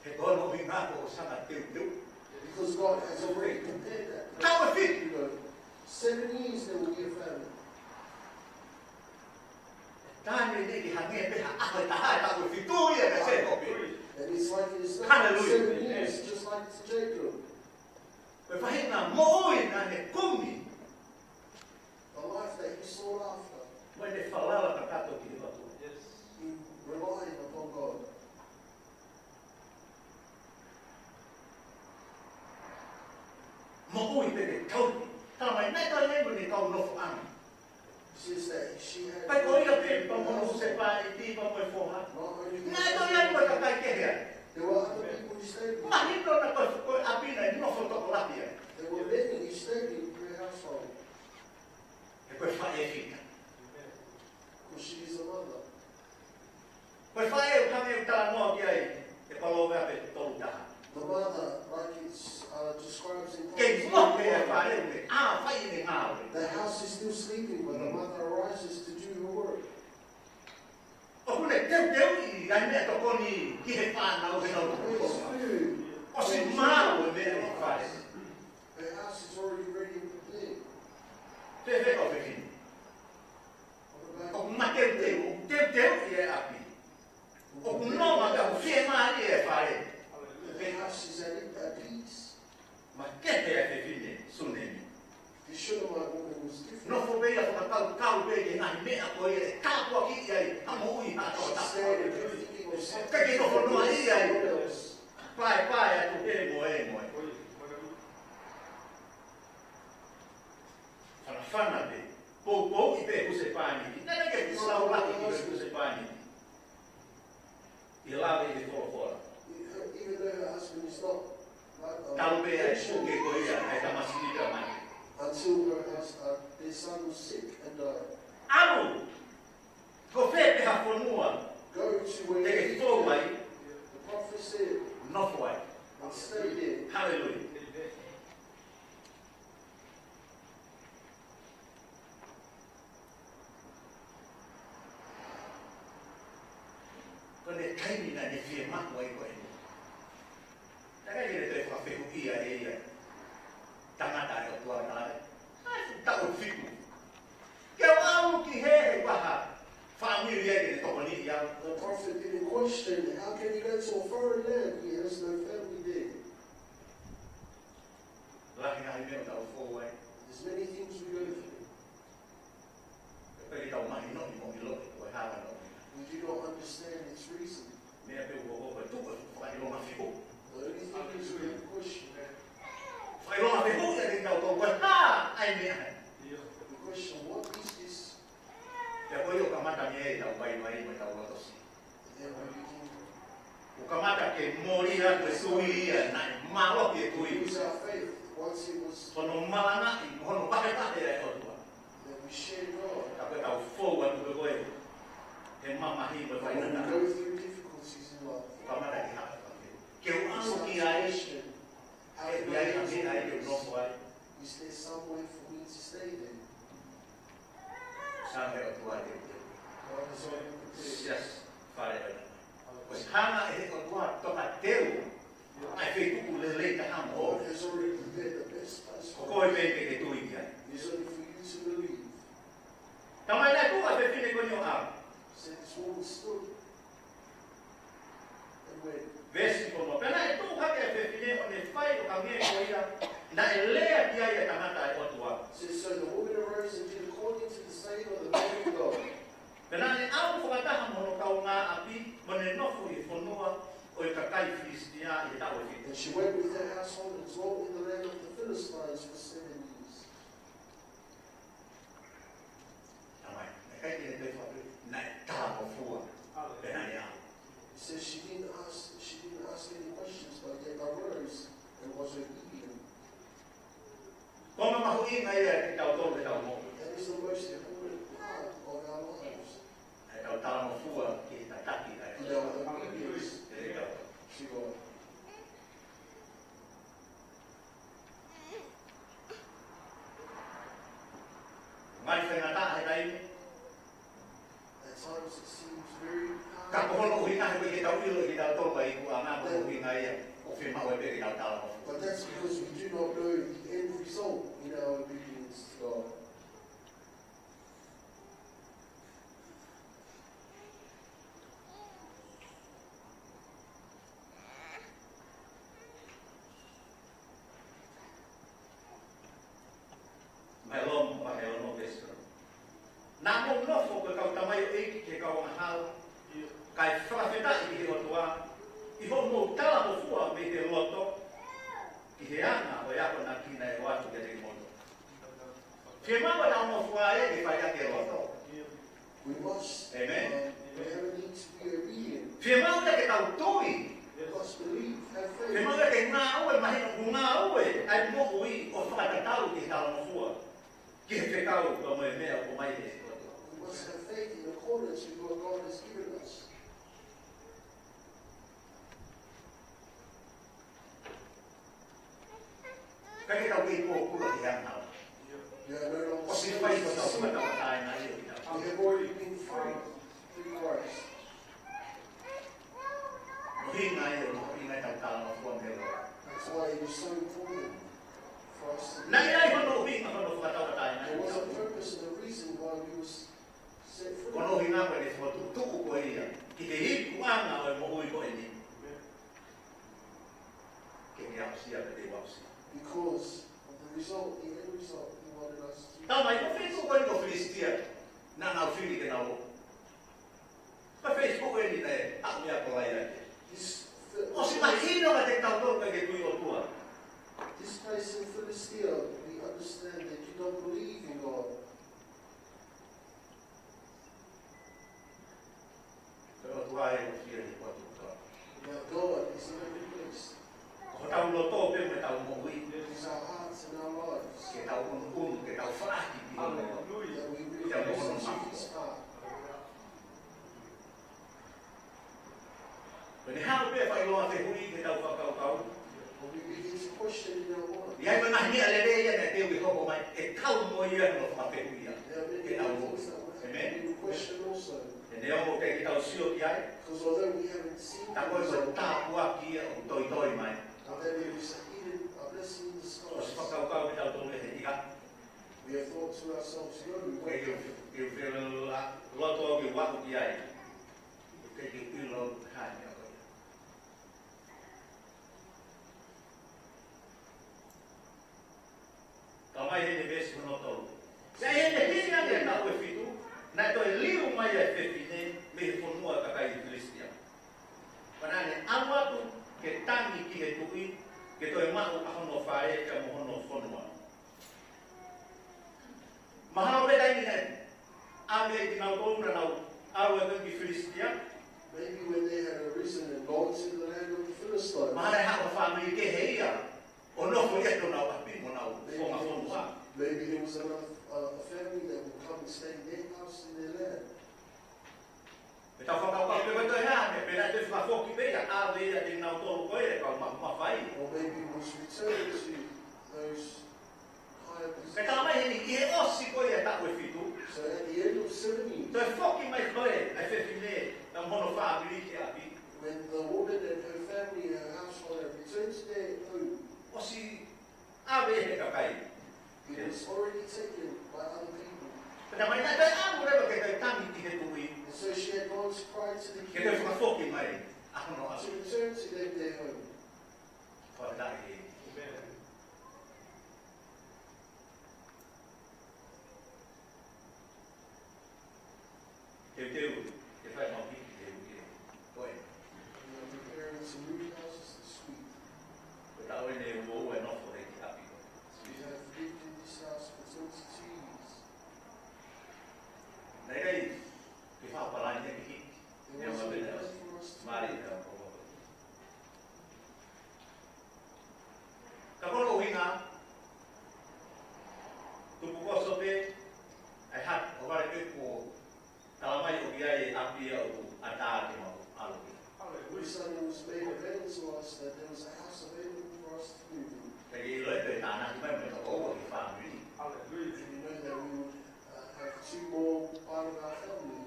He ko hono ʻuhinga kuo ʻosi hanga ʻo teuteu. Because God has already prepared that place. Taʻu ʻe fitu. You know, seven years there will be a famine. Taimi ni ke hangē pē ha ʻaho ʻe taha, taʻu ʻe fitu ia kia Sēkope. And it's like it is now. Hallelujah. Seven years, just like to Jacob. Ko e faʻahinga moʻui naʻa ne kumi. The life that he sought after. Mo ʻene falala kakato ki he ʻOtua. Yes. In relying upon God. Moʻui pē ke tauhi. Talamai naʻe toe ʻi ai mo ʻene kau nofoʻanga. Says that she had. Pea ko ia pē pea mo hono husepāniti pea mo e foha. Not only. Naʻe toe ʻi ai mo e kakai kehe ai. There were other people who stayed with her. Mahino naʻe ko e, ko e ʻapi naʻe nofo tokolahi ai. There were many who stayed in her household. He ko e faʻē fita. Because she is a mother. Ko e faʻē ʻoku hangē ʻoku talanoa ki ai ʻe Palōveape tolu taha. The mother, like it's, uh, describes in Proverbs. Kei mohe e faʻē, ʻoku ne ʻā fai ʻene ngāue. The house is still sleeping, but the mother arises to do her work. ʻOku ne teuteuʻi ʻa e meʻatokoni ki he fānau heʻenau. She prepares food. ʻOsi maʻu e meʻa ʻi fale. Her house is already ready and prepared. Fēfē kau fefine? ʻOku mateuteu, ʻoku teuteuʻi e ʻapi. ʻOku nonga ka ʻoku fiemālie e fale. Her house is at, at peace. Makehe e fefine Sunemi. The Shunammite woman was different. Nofo pē ia ʻo fakakaukau pē ki he ngaahi meʻa ko ia ʻe tāpuakiʻi ai ha moʻui ʻa e tokotaha. She stayed and thinking of something else. ʻIkai ke nofo noaʻia ia. Paepae atu he moe moe. Fanafana pē. Poupouʻi pē husepāniti. Naʻe ʻikai ke ʻosi laulaki ki he husepāniti. ʻI he lave ʻi he folofola. Even though her husband is not, uh, talu pē ʻa e puke ko ia ʻa e tamasiʻi pea mate. Until her hus-, uh, their son was sick and died. ʻAlu! Ko fē pē ha fonua. Go to where he can. Te ke fou ai. The prophet said, nofo ai. And stay there. Hallelujah. Taimi naʻa ne fiemaʻu ai ko ē. Naʻe ʻikai ke ne toe fakafehuʻia ʻe ia tangata ʻa e ʻOtua naʻe. ʻAi, taʻu fitu. Ke u ʻalu ki hē, he ʻoku ʻikai ha fāmili ia ke ne tokoniʻi au. The prophet didn't question, how can he go to a foreign land? He has no family there. Lahi ngaahi meʻa ʻoku tau fou ai. There's many things we go through. Pea ʻikai ke tau mahinoʻi mo ʻiloʻi ko e hā hono ʻuhinga. We do not understand its reason. Meʻa pē ʻoku hoko ko e tuʻu e fakaʻilonga fehuʻi. The only thing is we have a question. Fakaʻilonga fehuʻi ia kiate kitautolu, ko e hā ʻa e meʻa ē? The question, what is this? Pea ko ia ʻoku kamata mei ai ʻetau vaivai mo ʻetau loto siʻi. Then we begin ʻOku kamata ke mole atu e tui ia, naʻe mālohi e tui. Lose our faith once it was Hono malangaʻi, hono vahevahe ʻa e ʻOtua. That we share God. Ka ko ʻetau fou atu pē ko ē he mamahi mo e When we faingataʻa, go through difficulties in life, ʻoku kamata ke haʻu e fakaʻilonga. Ke u ʻalu ki ai, ʻe ʻi ai ha meʻa ai ke u nofo ai. Is there somewhere for me to stay there? Hanga ʻe he ʻOtua ʻo teuteu. God has already prepared. Yes, fale ʻo e tamai. Ko e hanga ʻe he ʻOtua ʻo tokateu ʻa e feituʻu lelei taha mo God has already prepared the best place for us. Ko koe pē ke ke tui ki ai. It is only for you to believe. Talamai naʻe tuʻu ʻa e fefine ko eni ʻo ʻalu. Said this woman stood and went. Veesi ono. Pea naʻe tuʻu hake ʻa e fefine ʻo ne fai ʻo hangē ko ia naʻe lea ki ai ʻa e tangata ʻa e ʻOtua. Says, so the woman arose and did according to the saying of the man of God. Pea naʻa ne ʻalu fakataha mo hono kaungāʻapi, mo ne nofo ʻi he fonua ʻo e kakai Filisitia ʻi he taʻu ʻe fitu. And she went with her household and dwelt in the land of the Philistines for seven years. Talamai, naʻe ʻikai ke ne toe fakapē, naʻe talangofua, pea naʻa ne ʻalu. It says she didn't ask, she didn't ask any questions, but yet arose and was obedient. Ko e meʻa mahuʻinga ia kiate kitautolu ʻi heʻetau moʻui. That is the most important part of our lives. ʻEtau talangofua ki he tataki ʻa e ʻOtua. In our obedience to God. Ngali faingataʻa he taimi. At times it seems very hard. Ka ko hono ʻuhinga he ʻikai ke tau ʻilo ʻe kitautolu ʻa e ikuʻanga, ko hono ʻuhinga ia ʻoku fiemaʻu ai pē ke tau talangofua. But that's because we do not know the end result in our obedience to God. Mei Loma, mei Loma, veesi ono. Naʻa mou nofo ko e kau tamaioʻeiki ki he kau angahala, kae fakafetaʻi ki he ʻOtua, ʻi hoʻomou talangofua mei he loto, ki he anga ʻo e akonaki naʻe ʻoatu kiate kimoutolu. Fiemaʻu ʻa e talangofua ia ke fai ʻaki e loto. We must, Amen. um, we have a need to be obedient. Fiemaʻu ia ke tau tui. We must believe, have faith. Fiemaʻu ia ke ngāue, mahino ʻoku ngāue ʻa e moʻui ʻo fakatatau ki he talangofua, ki he fekau ka mo e meʻa ʻoku ʻomai ʻe he ʻOtua. We must have faith in accordance with what God has given us. ʻIkai ke tau kei pōpula ki he angahala. Yeah, no, no. ʻOsi fai ko ʻetau fakatauʻatāina ia ʻo kitautolu. We have already been free through Christ. Mahuʻinga ia, mahuʻinga ʻetau talangofua mei he loto. That's why it is so important for us to Naʻe ʻi ai hono ʻuhinga hono fakatauʻatāina. There was a purpose and a reason why we was set free. Ko hono ʻuhinga ko ʻene fokotuʻutuʻu ko ia ki he ikuʻanga ʻo e moʻui ko eni. Ke ke aʻusia pea te u aʻusia. Because of the result, the end result, he wanted us to Talamai, ko e feituʻu ko eni ko Filisitia, naʻa nau fili ke nau ō. Ko e feituʻu eni naʻe haʻu mei ai ʻa Kolaiate. This, ʻOsi mahino kiate kitautolu ʻikai ke tui ʻOtua. This place in Philistia, we understand they did not believe in God. Ko e ʻOtua ʻoku fie ʻi he potu kotoa. Now God is in every place. Ko hotau loto pē mo ʻetau moʻui. It is our hearts and our lives. Ke tau ʻunuʻunu, ke tau faʻaki ki he ʻOtua. Hallelujah. That we really Ke tau receive his heart. Ko ʻene haʻu pē fakaʻilonga fehuʻi ki heʻetau fakakaukau. When we begin to question in our mind, ʻI ai mo e ngaahi meʻa lelei ia naʻe teu ke hoko mai, ʻe kau mo ia hono fakafehuʻia. There are many things that we Amen. Question also. ʻE Neongo ʻoku ʻikai ke tau sio ki ai, because although we haven't seen the result, ka ko e tāpuaki ia ʻoku toitoi mai. But that there is a hidden, a blessing in disguise. ʻOsi fakakaukau kitautolu he ʻikai. We have thought to ourselves, "No, we won't." Ke, ke, ke, ke loto ke u aʻu ki ai. Ke, ke ʻilo ko e hā e meʻa ko ia. Ka mai he veesi hono tolu. Pea ʻi he hinga ange ʻa e taʻu ʻe fitu, naʻe toe liliu mai ʻa e fefine mei he fonua ʻo e kakai Filisitia. Pea naʻa ne ʻalu atu ke tangi ki he tuʻi, ke toe maʻu ʻa hono fale pea mo hono fonua. Mahalo pē taimi naʻe ʻave kinautolu naʻa nau ʻalu atu ki Filisitia. Maybe when they had arisen and gone to the land of the Philistines, mahalo ʻe haʻu ha fāmili kehe ia ʻo nofo ia ʻi honau ʻapi mo honau fonua. Maybe there was another, uh, a family that would come and stay in their house, in their land. Pea tau fakakaukau pe ko e toe hā, pea naʻe toe fakafoki pē ia, ʻave ia kinautolu ko ē kau ma-, mafai. Or maybe was returned to those higher positions. Pea tala mai heni, ʻi he ʻosi ko ia ʻa e taʻu ʻe fitu. So at the end of seven years, toe foki mai ko ē ʻa e fefine mo hono fāmili ki ʻapi. When the woman and her family, her household, have returned to their home, ʻosi ʻave ʻe he kakai. It was already taken by other people. Pea naʻe ʻalu leva ke tangi ki he tuʻi. And so she had gone to cry to the king. Ke toe fakafoki mai ʻa hono ʻapi. To return to them their home. Fakafetaʻi. Amen. Teuteu ke fai mau hiki he uike ko ē. We are preparing to move houses this week. Ko e taʻu eni ʻe uaua ʻe nofo he kiʻi ʻapi ko ē. We have lived in this house for twenty-two years. Naʻe ʻikai ke fakapalani ke hiki. There was no plan for us to move. Mali ka ko. Ka ko hono ʻuhinga, tupu koso pē, ʻa e hati ʻo vale pē kuo tala mai ʻoku ʻi ai e ʻapi ia ʻoku ʻatā ke mau ʻalu ki ai. Hallelujah. Recently it was made available to us that there was a house available for us to move in. Ka ke ʻilo ʻe pē tānaki mai mo e tokoua ki he fāmili. Hallelujah. And we know that we would, uh, have two more part of our family.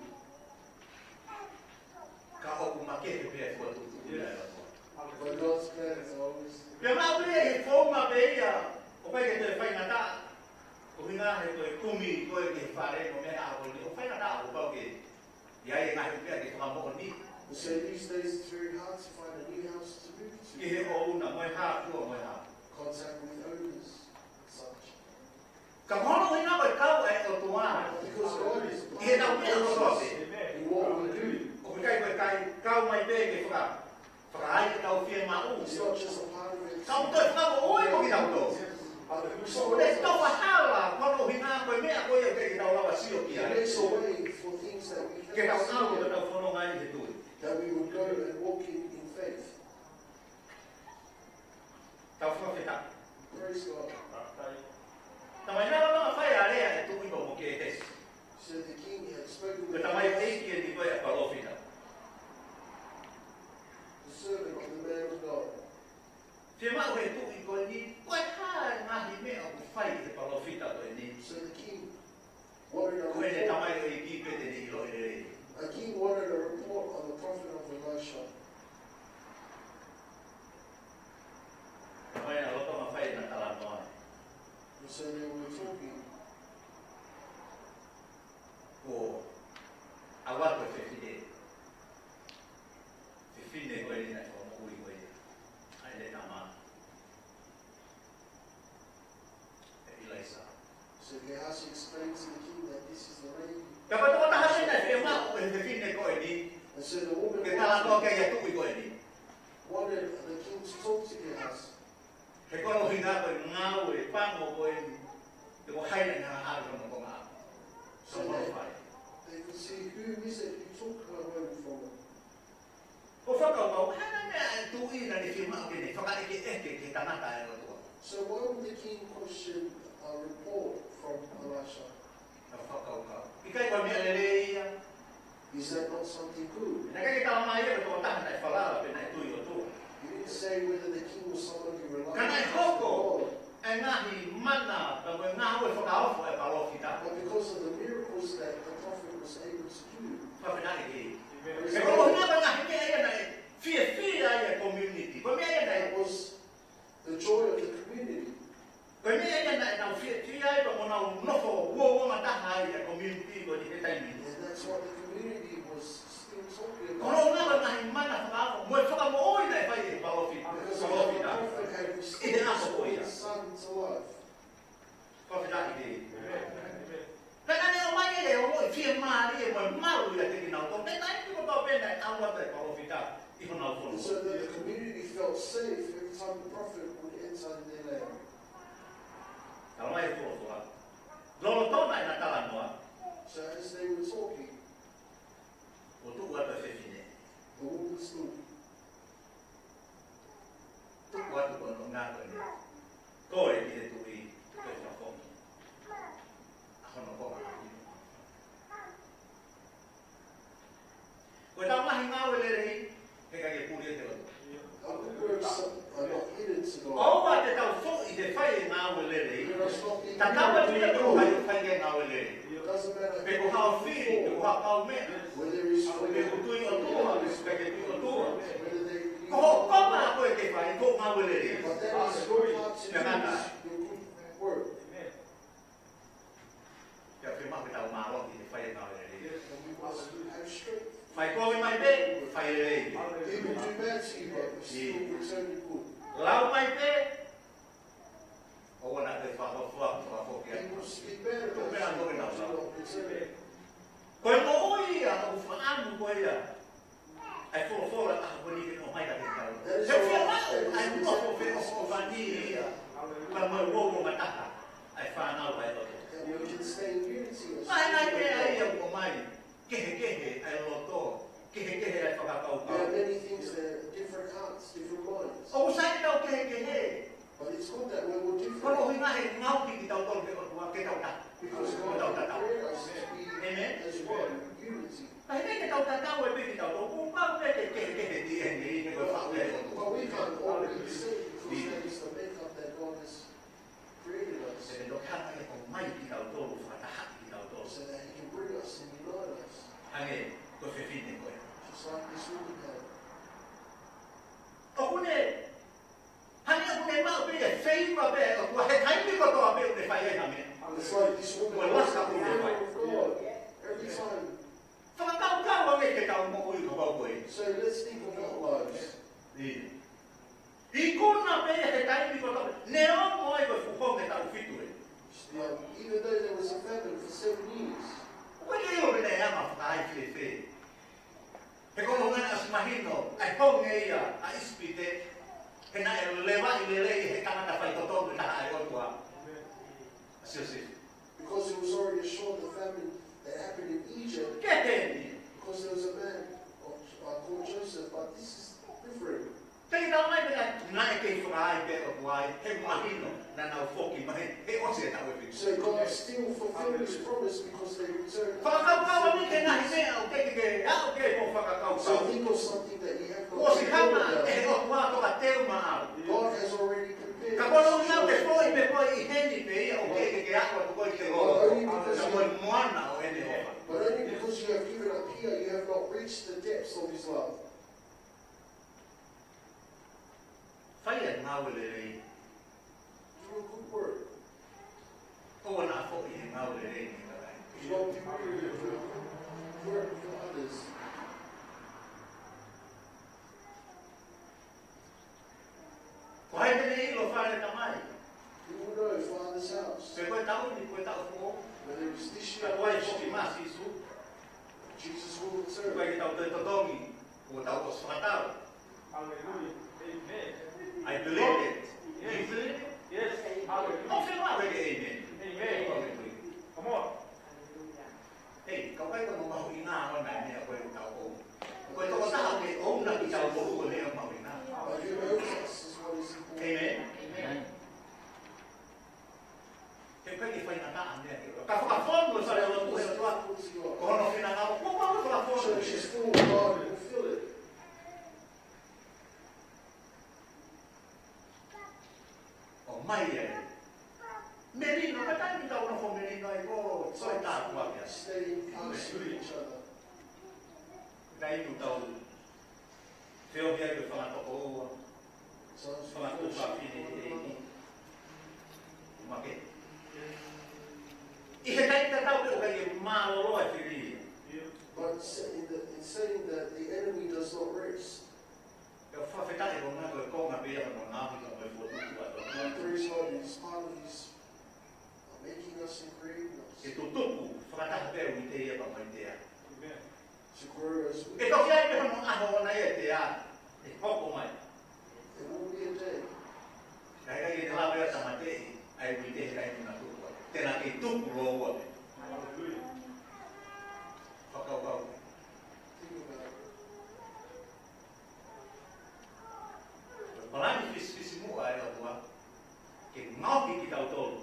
Ka ʻoku makehe pē ʻa e fokotuʻutuʻu ia ʻa e ʻOtua. But God's plan is always. Pea maʻu pē ʻi he founga pē ia, ʻoku ʻikai ke toe faingataʻa. Ko e ʻuhinga he toe kumi ko ē ki he fale mo e meʻa ʻa ko eni, ʻoku faingataʻa ʻo pau ke ʻi ai e ngaahi meʻa ke fakamoʻoni. So these days it's very hard to find a new house to move to. Ki he ʻouna mo e hā, fua mo e hā. Contact with owners and such. Ka ko hono ʻuhinga ko e kau ʻa e ʻOtua. Because God is ʻI heʻetau meʻa kotoa pē. In what we do. ʻOku ʻikai ko e kau mai pē ke faka-, fakaai ʻetau fiemaʻu. It's not just a part of it. Ka ʻoku toe fakamoʻui mo kitautolu. But we also ʻOku ne tofa hala, ko hono ʻuhinga ko e meʻa ko ia ʻoku ʻikai ke tau lava sio ki ai. He makes a way for things that we cannot see. Ke tau ʻalu, ke tau fononga ai he tui. That we would go and walk in, in faith. Tau fakafetaʻi. Praise God. Tala mai naʻe lolotonga fai ʻa e lea ʻa e tuʻi pea mo Kētesi. So the king had spoken with Kētesi. Ko e tamaioʻeiki eni ko ē ʻa e palōfita. The servant of the man of God. Fiemaʻu ʻe he tuʻi ko eni, ko e hā e ngaahi meʻa ʻoku fai ʻe he palōfita ko eni. So the king wanted a report. Ko ʻene tamaioʻeiki pea te ne ʻiloʻi lelei. A king wanted a report on the prophet of Elisha. Tala mai naʻe lolotonga fai ʻena talanoa. And so they were talking. Ko e ʻalu atu e fefine. Fefine ko eni naʻe fakamoʻui ko ia ʻa ʻene tama. ʻE ʻIlaisa. So Gehazi explained to the king that this is the lady. Ka ko e tokotaha eni naʻe fiemaʻu ʻe he fefine ko eni. And so the woman wanted, ke talanoa ki ai ʻa e tuʻi ko eni. Wanted the king to talk to Gehazi. He ko hono ʻuhinga ko e ngāue pango ko eni. Te ko hai na ngā hali ko no ko ngā. So they, they could see who is it who took her home from him. Ko e fakakaukau, hā e meʻa ʻa e tuʻi naʻa ne fiemaʻu ke ne fakaʻekeʻeke ki he tangata ʻa e ʻOtua. So why would the king question a report from Elisha? Ko e fakakaukau. ʻIkai ko e meʻa lelei ia. Is that not something good? Naʻe ʻikai ke tala mai ia ko e tokotaha naʻe falala pe naʻe tui ʻOtua. He didn't say whether the king was someone who relied on God. Ka naʻe hoko ʻa e ngaahi mana, pea mo e ngāue fakaofo ʻa e palōfita. But because of the miracles that the prophet was was able to do. Fakafetaʻi ki he ʻEiki. He ko e ʻuhinga ko e ngaahi meʻa ia naʻe fiefia ai e community. Ko e meʻa ia naʻe That was the joy of the community. Ko e meʻa ia naʻa nau fiefia ai pea mo nau nofo uouangataha ai e community ko eni he taimi ni. And that's what the community was still talking about. Ko hono ʻuhinga ko e ngaahi mana fakaako mo e fakamoʻui naʻe fai ʻe he palōfita. Because the prophet had restored his son's life. Fakafetaʻi ki he ʻEiki. Pea naʻa ne ʻomai e leʻo mo e fiemālie mo e malu ʻiate kinautolu. Pea naʻe ʻikai ko e pau pē naʻe ʻalu atu e palōfita ʻi honau fonua. So that the community felt safe every time the prophet would enter in their land. Talamai ʻe he folofola, lolotonga ʻena talanoa, So as they were talking, ʻo tuʻu atu e fefine. The woman stood. Tuku atu ko hono ʻuhinga ko eni. Ko e ki he tuʻi, ko e fakafoki. ʻA hono konga. Ko ʻetau ngaahi ngāue lelei, heʻikai ke puli ʻe he ʻOtua. Our good works are not hidden to God. ʻOua te tau foʻi he fai e ngāue lelei. Let us not be Tatau ai pē pe ko hai ʻoku fai e ngāue lelei. Doesn't matter Pe ko e hā ʻoku fili, pe ko e hā ʻoku meʻa. Whether it's Pe ko e tui ʻOtua, pe ko e ʻikai ke tui ʻOtua. Whether they Ko hoʻo konga ko ē ke fai, ko e ngāue lelei. But that is your part to do, Pea ngata. Your good work. Pea fiemaʻu ke tau mālohi he fai e ngāue lelei. And we must have strength. Fai kovi mai pē, fai lelei. People do bad to you, but you still return it good. Lau mai pē, ʻoua naʻa ke fakafoki, fakafoki atu. People speak bad about you, but you do not return it. Ko e moʻui ia ʻoku fakaʻamu ko ia ʻa e folofola ʻa ko eni ke ʻomai kiate kitautolu. He ʻoku fiemaʻu ʻa e nofo feʻofoʻofani ia, pea mo e uouangataha ʻa e fānau ʻa e ʻOtua. That we can stay in unity as Ko e ngaahi meʻa ia ʻoku ʻomai kehekehe ʻa e loto, kehekehe ʻa e fakakaukau. There are many things that are different hearts, different minds. ʻOku sai ke tau kehekehe. But it's good that we will differ. Ko hono ʻuhinga he ngaohi kitautolu ʻe he ʻOtua ke tau tatau. Because God created us to be as one, unity. Pea ʻikai ke tau tatau ai pē kitautolu, kuo pau pē ke kehekehe ʻi heni, he ko e faʻu ʻe he ʻOtua. But we can't all be the same because that is the makeup that God has created us. He te toki hanga ʻe he ʻOtua ʻo ʻomai kitautolu, fakatahaʻi kitautolu. So that he can bring us and unite us. Hangē ko e fefine ko ē. Just like this woman had. ʻOku ne Hangē ʻoku ne maʻu pē e feiva pē ʻa e ʻOtua he taimi kotoa pē ʻoku ne fai ai ha meʻa. It's like this woman Ko e laka ʻoku ne fai. Every time. Fakakaukau ange ki heʻetau moʻui kapau ko ē. So let's think of our lives. ʻIo. Ikuna pē he taimi kotoa. Neongo ai ko e fuʻu honge taʻu fitu ē. Um, even though there was a famine for seven years. ʻOku ʻikai ke ʻilo pe naʻe anga fakaai fēfē. He ko hono ʻuhinga naʻe ʻosi mahino ʻa e honge ia ʻa ʻIsipite, he naʻe levaʻi lelei ʻe he tangata faitotonu ʻe taha ʻa e ʻOtua, ʻa Siosefa. Because it was already assured the famine that happened in Egypt. Ke heni. Because there was a man of, uh, called Joseph, but this is different. Te u talamai pē naʻe kei fakaai pē ʻe he ʻOtua ia, he mahino naʻa nau foki mai, he ʻosi e taʻu ʻe fitu. So God still fulfilled his promise because they returned. Fakakaukau ange ki he ngaahi meʻa ʻoku teʻeki ke aʻu ki ai hoʻo fakakaukau. So think of something that you have not thought about. Kuo ʻosi hanga ʻe he ʻOtua ʻo tokateu maʻau. God has already prepared. Ka ko hono ʻuhinga ʻoku ke foʻi pē koe ʻi heni pē ia ʻoku teʻeki ke aʻu atu koe ki he lolo, But only because ka ko e moana ʻo ʻene ʻofa. But only because you have given up here, you have not reached the depths of his love. Fai e ngāue lelei. Do a good work. ʻOua naʻa foʻi he ngāue lelei ki he kakai. Do not be weary of doing good work for others. Ko hai te ne ʻilo fale tamai? Who will know father's house? Pe ko e taʻu ni, ko e taʻu foʻou. Whether it's this year or next year. Ka ko e foki mai ʻa Sīsū. Jesus will return. Ko e ke tau toe totongi, kuo tau ʻosi fakatau. Hallelujah. Amen. I believe it. Yes. Do you believe it? Yes. Hallelujah. ʻOku fiemaʻu ke amen. Amen. Hallelujah. Come on. Hei, ka ʻoku ʻikai ko hono mahuʻinga ʻona e meʻa ko ē ʻoku tau ʻomi. Ko e tokotaha ke ʻouna kitautolu ko e meʻa mahuʻinga. But who owns us is what is important. Amen. Amen. He ʻoku ʻikai ke faingataʻa meʻa ke ʻoua. Ka fakafonu e fale ʻo e ʻOtua he ʻOtua. Ko hono finangalo. Kuo pau ke fakafonu. Church is full, God will fill it. ʻOmai ai. Melino Ko e taimi ʻoku tau nofo melino ai ko, ko e tāpuaki ia. Stay in peace with each other. Taimi ʻoku tau feohi ai ko e fanga tokoua, fanga tuofāfine ʻi he ʻEiki. Make. ʻI he taimi tatau pē ʻoku ʻikai ke mālōlō e fili. But sa-, in the, in saying that, the enemy does not rest. Pea fakafetaʻi ko e ngaahi ko e konga pē ia ʻo hono ngaohi ka mo e fokotuʻutuʻu ʻa e ʻOtua. Praise God, it is part of his, uh, making us and creating us. Ke tutuku fakataha pē ʻa e uite ia pea mo e tea. Amen. To grow as we. ʻE toki ʻi ai pē hono ʻaho ʻoʻona ia e tea ʻe hoko mai. There will be a day. Ka ʻe ʻikai ke ne lava ia ʻo tāmateʻi ʻa e uite he taimi naʻa tuku ai. Te na kei tuku lōua pē. Hallelujah. Fakakaukau. Think about it. Ko e palani fisifisimuʻa ʻa e ʻOtua ke ngaohi kitautolu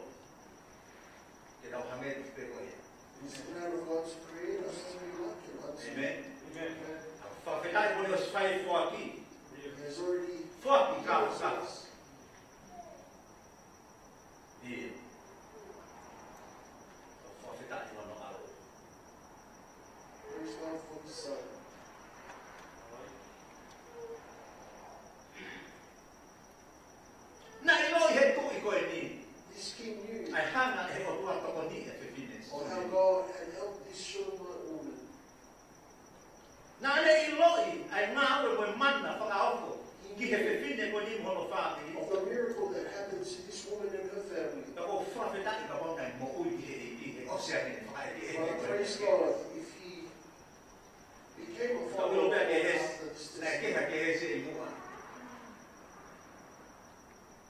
ke tau hangē pē ko ia. It is the plan of God to create us to be like him, unto. Amen. Amen. Fakafetaʻi ko eni ʻosi fai e foaki. He has already foaki ka, given us ka. Ia. Fakafetaʻi hono ʻAlo. Praise God for his son. Naʻe ʻiloʻi ʻe he tuʻi ko eni. This king knew ʻa e hanga ʻe he ʻOtua ʻo tokoniʻi e fefine. On how God had helped this Shunammite woman. Naʻa ne ʻiloʻi ʻa e ngāue mo e mana fakaofo ki he fefine ko eni mo hono fāmili. Of the miracle that happened to this woman and her family. Ka ʻoku ou fakafetaʻi kapau naʻe moʻui ki he ʻEiki he ʻosi ange ʻene fakaʻekeʻeke. But praise God, if he became a follower after this testimony. Ka ʻoku ou pehē ke Hesi, naʻe kehe ʻa Hesi ʻi muʻa.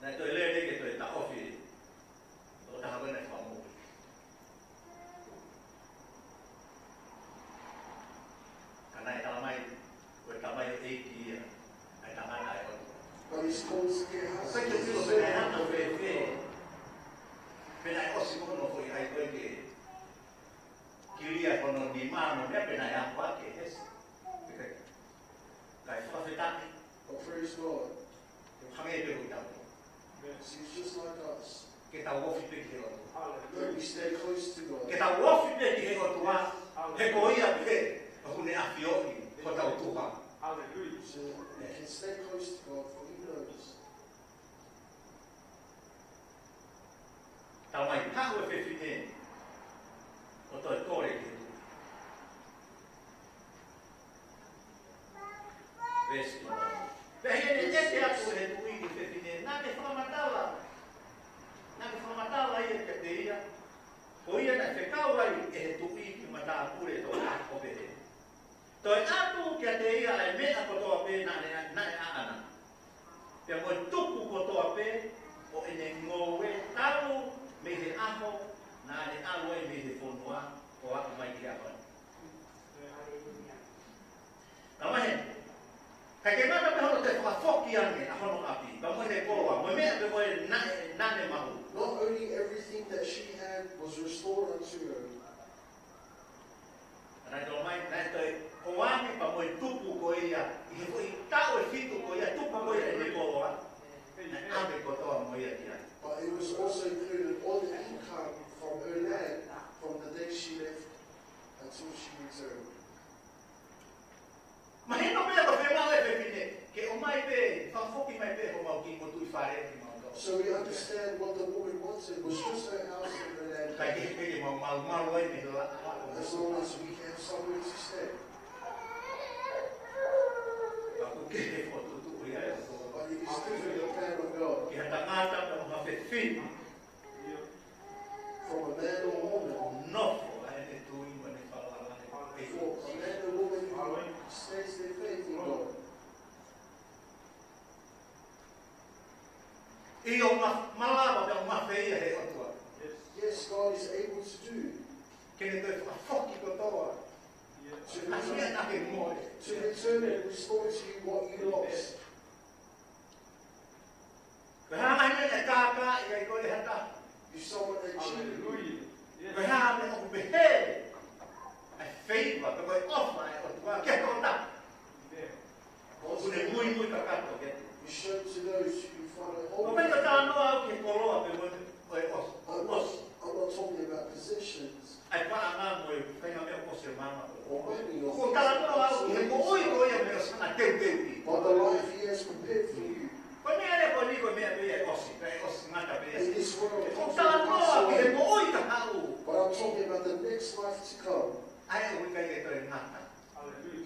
Naʻe toe lele ke toe taʻofi ʻe he tokotaha ko ē naʻe fakamoʻui. Ka naʻe talamai, ko e tamaioʻeiki ia ʻa e tangata ʻa e ʻOtua. But his close care has. ʻOku ʻikai ke u ʻilo pe naʻe hanga fēfē, pe naʻe ʻosi ko hono foʻi ʻai ko ē ke kilia hono nima mo e meʻa pe naʻe ako ʻaki ʻe Hesi. Kae fakafetaʻi. Oh, praise God. Ke hangē pē ko kitautolu. Yes, he's just like us. Ke tau ofi pē ki he ʻOtua. Hallelujah. That we stay close to God. Ke tau ofi pē ki he ʻOtua. Hallelujah. He ko ia pē ʻoku ne ʻafioʻi hotau tuha. Hallelujah. So we can stay close to God, for he knows. Talamai, haʻu e fefine ʻo toe kole ki he tuʻi. Veesi tolu. Pea ʻi heʻene teke atu ʻe he tuʻi ki he fefine, naʻa ne fakamatala, naʻa ne fakamatala ia kiate ia, ko ia naʻe fekau ai ʻe he tuʻi ki he matāpule ʻo pehē, toe ʻatu kiate ia ʻa e meʻa kotoa pē naʻa ne, naʻe ʻaʻana. Pea mo e tupu kotoa pē ʻo ʻene ngoue talu mei he ʻaho naʻa ne ʻalu ai mei he fonua ʻo aʻu mai ki he ʻaho ni. Ka maheni, ʻikai ke ngata pē hono toe fakafoki ange ʻa hono ʻapi, ka mo ʻene koloa, mo e meʻa pē ko ē naʻe, naʻa ne maʻu. Not only everything that she had was restored unto her, Naʻe toe mai, naʻe toe ʻoange pea mo e tupu ko ia, ʻi he foʻi taʻu ʻe fitu ko ia, tupu ko ia ʻene koloa, naʻe ʻave kotoa mo ia ki ai. But it was also included all the income from her land from the day she left until she returned. Mahino pē ko e feinga ʻa e fefine ke ʻomai pē, fakafoki mai pē homau kiʻi motuʻi fale kimautolu. So we understand what the woman wanted was just her house and her land. Kae kehe pē ke mau malumalu ai mei he laʻā. As long as we have somewhere to stay. Ka ʻoku kehe e fokotuʻutuʻu ia ʻa e ʻOtua. But it is different, the plan of God. Ki ha tangata pe ha fefine. From a man or a woman. Nofo ʻa ʻene tui mo ʻene falala ʻi he ʻEiki. For a man or woman who stays their faith in God. ʻIo, ma-, malava pea mafeia he ʻOtua. Yes, God is able to do. Ke ne toe fakafoki kotoa. Yes. Atu ia naʻa ke moe. To return and restore to you what you lost. Ko e hā e meʻa naʻe kākaaʻi ai koe ʻe ha taha? If someone had cheated you, Hallelujah. Yes. Ko e hā e meʻa ʻoku pehē ʻa e favor, pe ko e ʻofa ʻa e ʻOtua ki ha tokotaha? Amen. ʻOku ne muimui kakato kiate ia. You show to those who find it holy. ʻOku ʻikai ke talanoa au ki he koloa pe mo e, ʻo e ʻosi, ʻo e ʻosi. Māmani, ʻoku ou talanoa au ki he moʻui ko ia ʻoku ne ʻosi hanga ʻo teuteuʻi. But the life he has prepared for you. Ko e meʻa leva ko eni ko e meʻa pē ia ʻe ʻosi, pea ʻe ʻosi ngata pē ia. In this world, ʻoku ou talanoa au ki he moʻui ka haʻu. But I'm talking about the next life to come. ʻA ia ʻoku ʻikai ke toe ngata.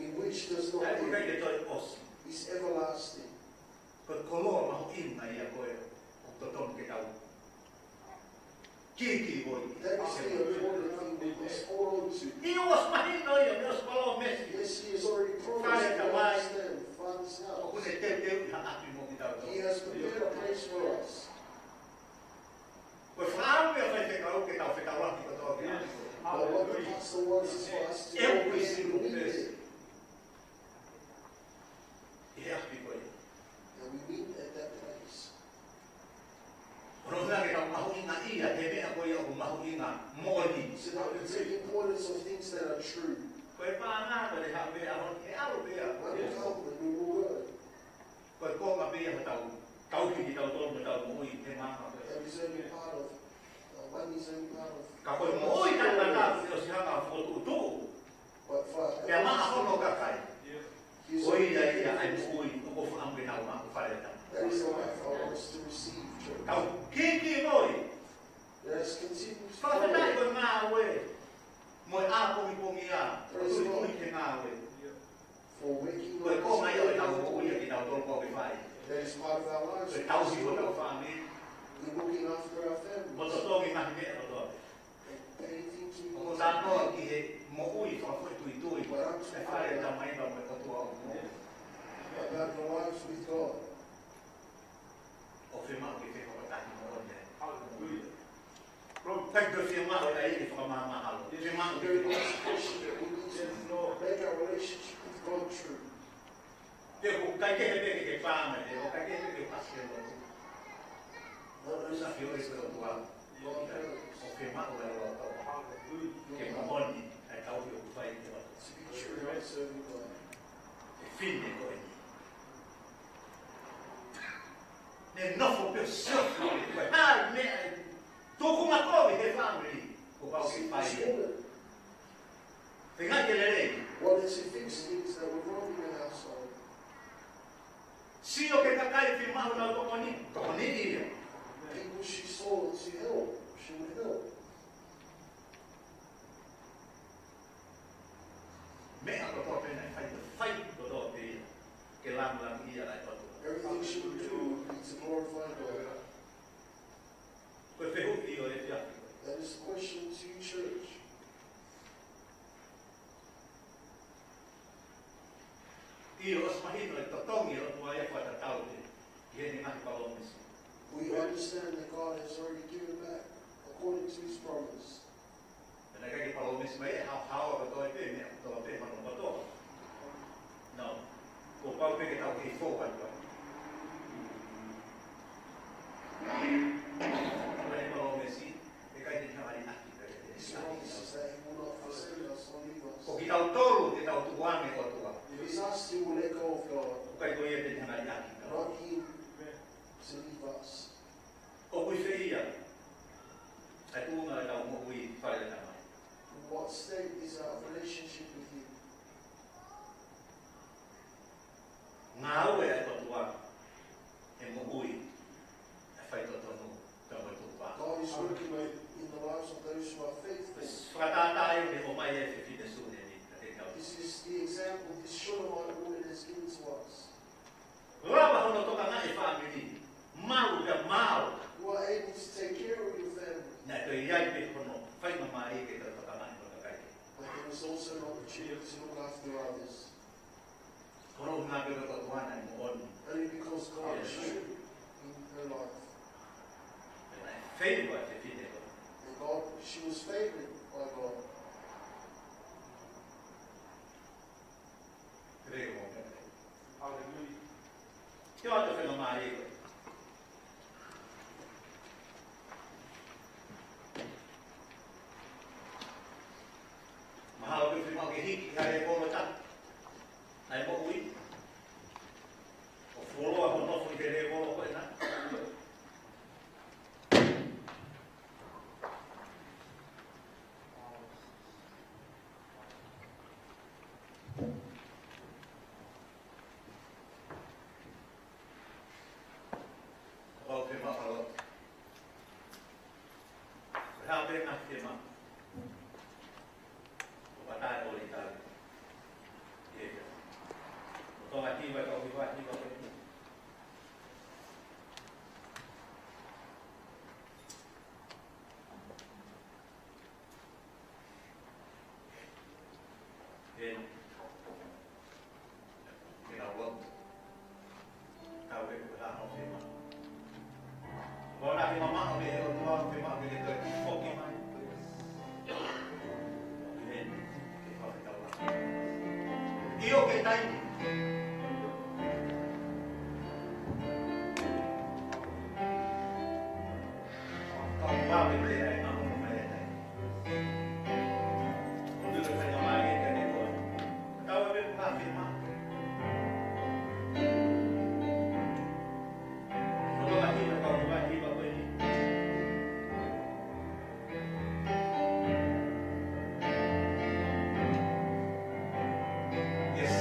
In which does not end. ʻA ia ʻoku ʻikai ke toe ʻosi. Is everlasting. Ko e koloa mahuʻinga ia ko ē ʻoku totonu ke tau kīkī mo ia. That is the important thing we must hold on to. ʻI he ʻosi mahino ia, ʻi he ʻosi palōmesi. Yes, he has already promised. Fale Tamai. Father's house. ʻOku ne teuteuʻi ha ʻapi mo kitautolu. He has prepared a place for us. Ko e fakaʻamu ia ʻa e faifekau ke tau fetaulaki kotoa ki he ʻapi ko ia. But what the pastor wants is for us to go there and meet there. ʻI he ʻapi ko ia. And we meet at that place. Ko hono ʻuhinga ke tau mahuʻingaʻia he meʻa ko ia ʻoku mahuʻinga moʻoni. So that we take importance of things that are true. Ko e paʻanga ko ē ʻe haʻu pē ʻaho ni, ʻe ʻalu pē ia. When we come, we will go. Ko e konga pē ia ʻo hotau tauhi kitautolu mo ʻetau moʻui he māmani ko ē. That is only part of, uh, one is only part of. Ka ko e moʻui taʻengata ʻoku ne ʻosi hanga ʻo fokotuʻutuʻu. But for pea maʻa hono kakai. Ko ia ia ʻa e moʻui ʻoku fakaʻamu ke tau maʻu, Fale Tamai. That is the life I want us to receive, church. Tau kīkī mo ia. Let us continue to pray. Fakafetaʻi ko e ngāue mo e ʻapongipongia. Praise the Lord. Tui ki he ngāue. For waking up. Ko e konga ia ʻo ʻetau moʻui ʻa kitautolu ʻoku ke fai. That is part of our lives. Ko e tauhi hotau fāmili. In looking after our families. Mo totongi ngaahi meʻa kotoa. Anything to. ʻOku ou talanoa ki he moʻui fakafoʻituitui. But I'm talking about. ʻE Fale Tamai pea mo e ʻOtua ʻoku moʻui. About your lives with God. ʻOku fiemaʻu ke fai ha fakataha moʻoni. Hallelujah. Ka ko e fiemaʻu ia ʻe fakamaʻamaʻa. Fiemaʻu ke. Very much appreciate that we need to make our relationship with God true. Pea ʻoku ʻikai ke pehē ke pā mai, ʻoku ʻikai ke pehē ke pasi ke lotu. Sa fio e se ʻOtua. ʻOku fiemaʻu e ʻOtua. Ke moʻoni, ʻa e tauhi ʻoku fai ke lotu. To be true in our serving God. ʻE fine ko eni. Ne nofo pē ʻo siofi, ko e hā e meʻa ʻe tuku makovi he fāmili, kuo pau ke fai. Feinga ke lelei. Wanted to fix things that were wrong in the household. Sio ki he kakai ʻoku fiemaʻu ke nau tokoni, tokoniʻi ia. People she saw to help, she would help. Meʻa kotoa pē naʻe fai, fai kotoa pē ia ke lāngilangiʻia ʻa e ʻOtua. Everything she would do would be to glorify God. Ko e fehuʻi ʻo e efiafi. That is the question to you, church. ʻIo, ʻosi mahino ʻe totongi ʻe he ʻOtua ia fakatatau ki heʻene ngaahi palōmesi. We understand that God has already given back according to his promise. Pea naʻe ʻikai ke palōmesi mai ʻe haohaoa kotoa pē meʻa kotoa pē mano kotoa. No. Kuo pau pē ke tau kei fou atu ai. Ko e palōmesi, ʻe ʻikai te ne hanga ʻo liʻaki pē. His promise is that he will not forsake us or leave us. Ko kitautolu te tau tukuange ʻOtua. It is us who will let go of God. ʻOku ʻikai ko ia te ne hanga ʻo liʻaki. Not him to leave us. ʻOku ʻi fē ia ʻa e tuʻunga ʻetau moʻui Fale Tamai? What state is our relationship with him? Ngāue ʻa e ʻOtua he moʻui ʻa e faitotonu, pea mo e tukupā. God is working in the lives of those who are faithful. Fakatātā ia ʻoku ne ʻomai ʻe he fefine Sunemi kiate kitautolu. This is the example this Shunammite woman has given to us. Lava hono tokangaʻi e fāmili. Malu pea maau. You are able to take care of your family. Naʻe toe ʻi ai pē hono faingamālie ke toe tokangaʻi hono kakai. But there was also an opportunity to look after others. Ko hono ʻuhinga pē ko e ʻOtua naʻe moʻoni. Only because God is true in her life. Pea naʻe favour ʻa e fefine ko ē. And God, she was favored by God. Hallelujah. Ke ʻoatu e faingamālie ko ē. Mahalo ʻoku fiemaʻu ke hiki ha lēvolo ʻe taha ʻa e moʻui, ʻo fuoloa hoʻo nofo ʻi he lēvolo ko ena. Tāpena ke ma. ʻO pata e ʻoli tau. Ia. ʻO toka hiva, kau hiva, hiva, hiva. Then, you know, we'll, how we, how we, ʻIo ke taimi. Ka ʻoku vave pē ʻa e ngaahi moʻoni mai ʻa e taimi. ʻOku ʻikai ke fai ngā mālie ka ne koe. Ka tau e meʻa ka ke ma. Nō ka hiva, ka ʻoku vave hiva koe ni. Yes.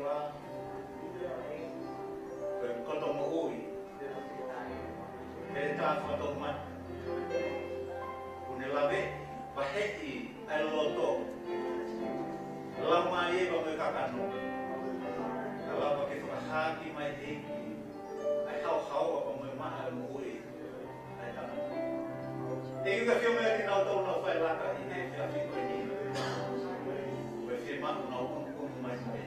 Ko e koto moʻui, heletā fakatoumata, ʻoku ne lave, vaheʻi ʻa e loto, laumālie pea mo e kakano. Ka lava ke fakahā mai ʻe he ʻEiki ʻa e haohaoa pea mo e maʻa ʻo e moʻui ʻa e tangata. ʻEiki, ʻoku ke ʻafio mai kiate kinautolu ʻoku nau fai laka ʻi he efiafi ko eni. Ko e fiemaʻu ʻoku nau ʻunuʻunu mai mo e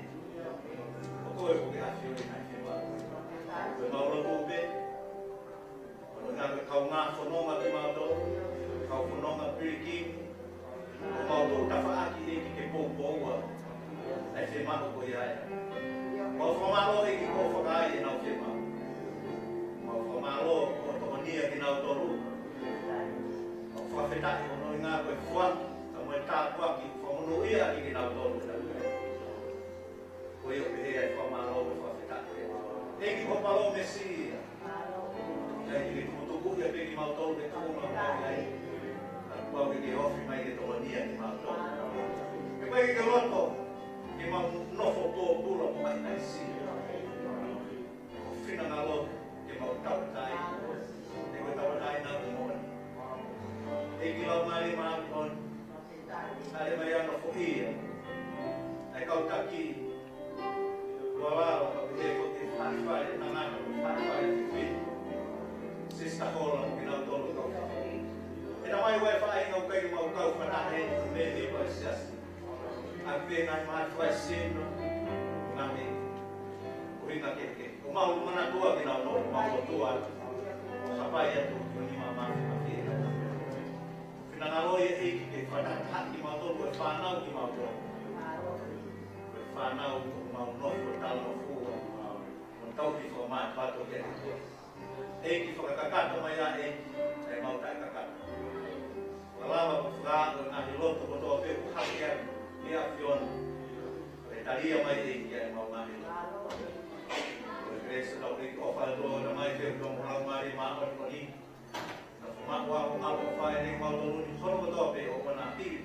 ʻOku ʻikai ke ʻafio ʻi he fiemaʻu. Ko ʻemau lotu pē, ʻoku ʻi ai e kaungā fononga kimautolu, kau fononga pilikimu, ʻoku mau tuʻu tafaʻaki ʻEiki ke poupoua ʻa e fiemaʻu ko ia. Mau fakamālō ʻEiki ko e fakaʻai ʻenau fiemaʻu. Mau fakamālō ko e tokoni kiate kinautolu. Mau fakafetaʻi ʻoku ʻi ai ko e foaki, ka mo e tāpuaki, fakamonūʻia kiate kinautolu. Ko ia ʻoku pehē ai e fakamālō mo e fakafetaʻi. ʻEiki, ko e palōmesi ia. ʻIkai ke tukutuku ia pē kimautolu ke tuʻunga mai ai. Ka kuo ke ofi mai ke tokoni kiate kimautolu. Ke ʻikai ke loto ke mau nofo pōpula mo maʻinaʻisia. Ko e finangalo ke mau tautai. He ko e tautai naʻa ke moʻoni. ʻEiki, Laumālie Māʻoniʻoni, ʻAle mai ʻa e nofoʻia ʻa e kau taki ua lava ka pehē ko e fāifai ʻa e tangata, ko e fāifai ʻa e fefine. Sister Holland, kinautolu kau taki. ʻE Tamai, ʻoku ʻi ai e faʻahinga ʻoku ʻikai ke mau kau fakataha ʻi he meli ʻo e siasi. ʻA e pē ngaahi mahaki fakaesino, ngaahi ʻuhinga kehekehe. ʻOku mau manatua kinautolu, mau lotua, ʻo hapai atu ki he nima māfimafi. Finangalo ia ʻEiki ke fakataha kimautolu, ko e fānau kimautolu. Ko e fānau ʻoku mau nofo talangofua, mo tauhi fakamātoato kiate koe. ʻEiki, fakakakato mai ʻa e, ʻa e mau taʻekakato. Fakalava mo fakaaʻu e ngaahi loto kotoa pē ʻoku hake atu ki he ʻAfiona. Ke talia mai ʻEiki ʻa e mau ngaahi loto. Ko e kelesi ʻa hotau ʻEiki ko e ʻofa ʻa e ʻOtua ko e Tamai, feohi pea mo e Laumālie Māʻoniʻoni. Nofo maʻu ʻa e ʻaloʻofa ʻiate kimautolu ni, hono kotoa pē ʻo ʻoua naʻa pili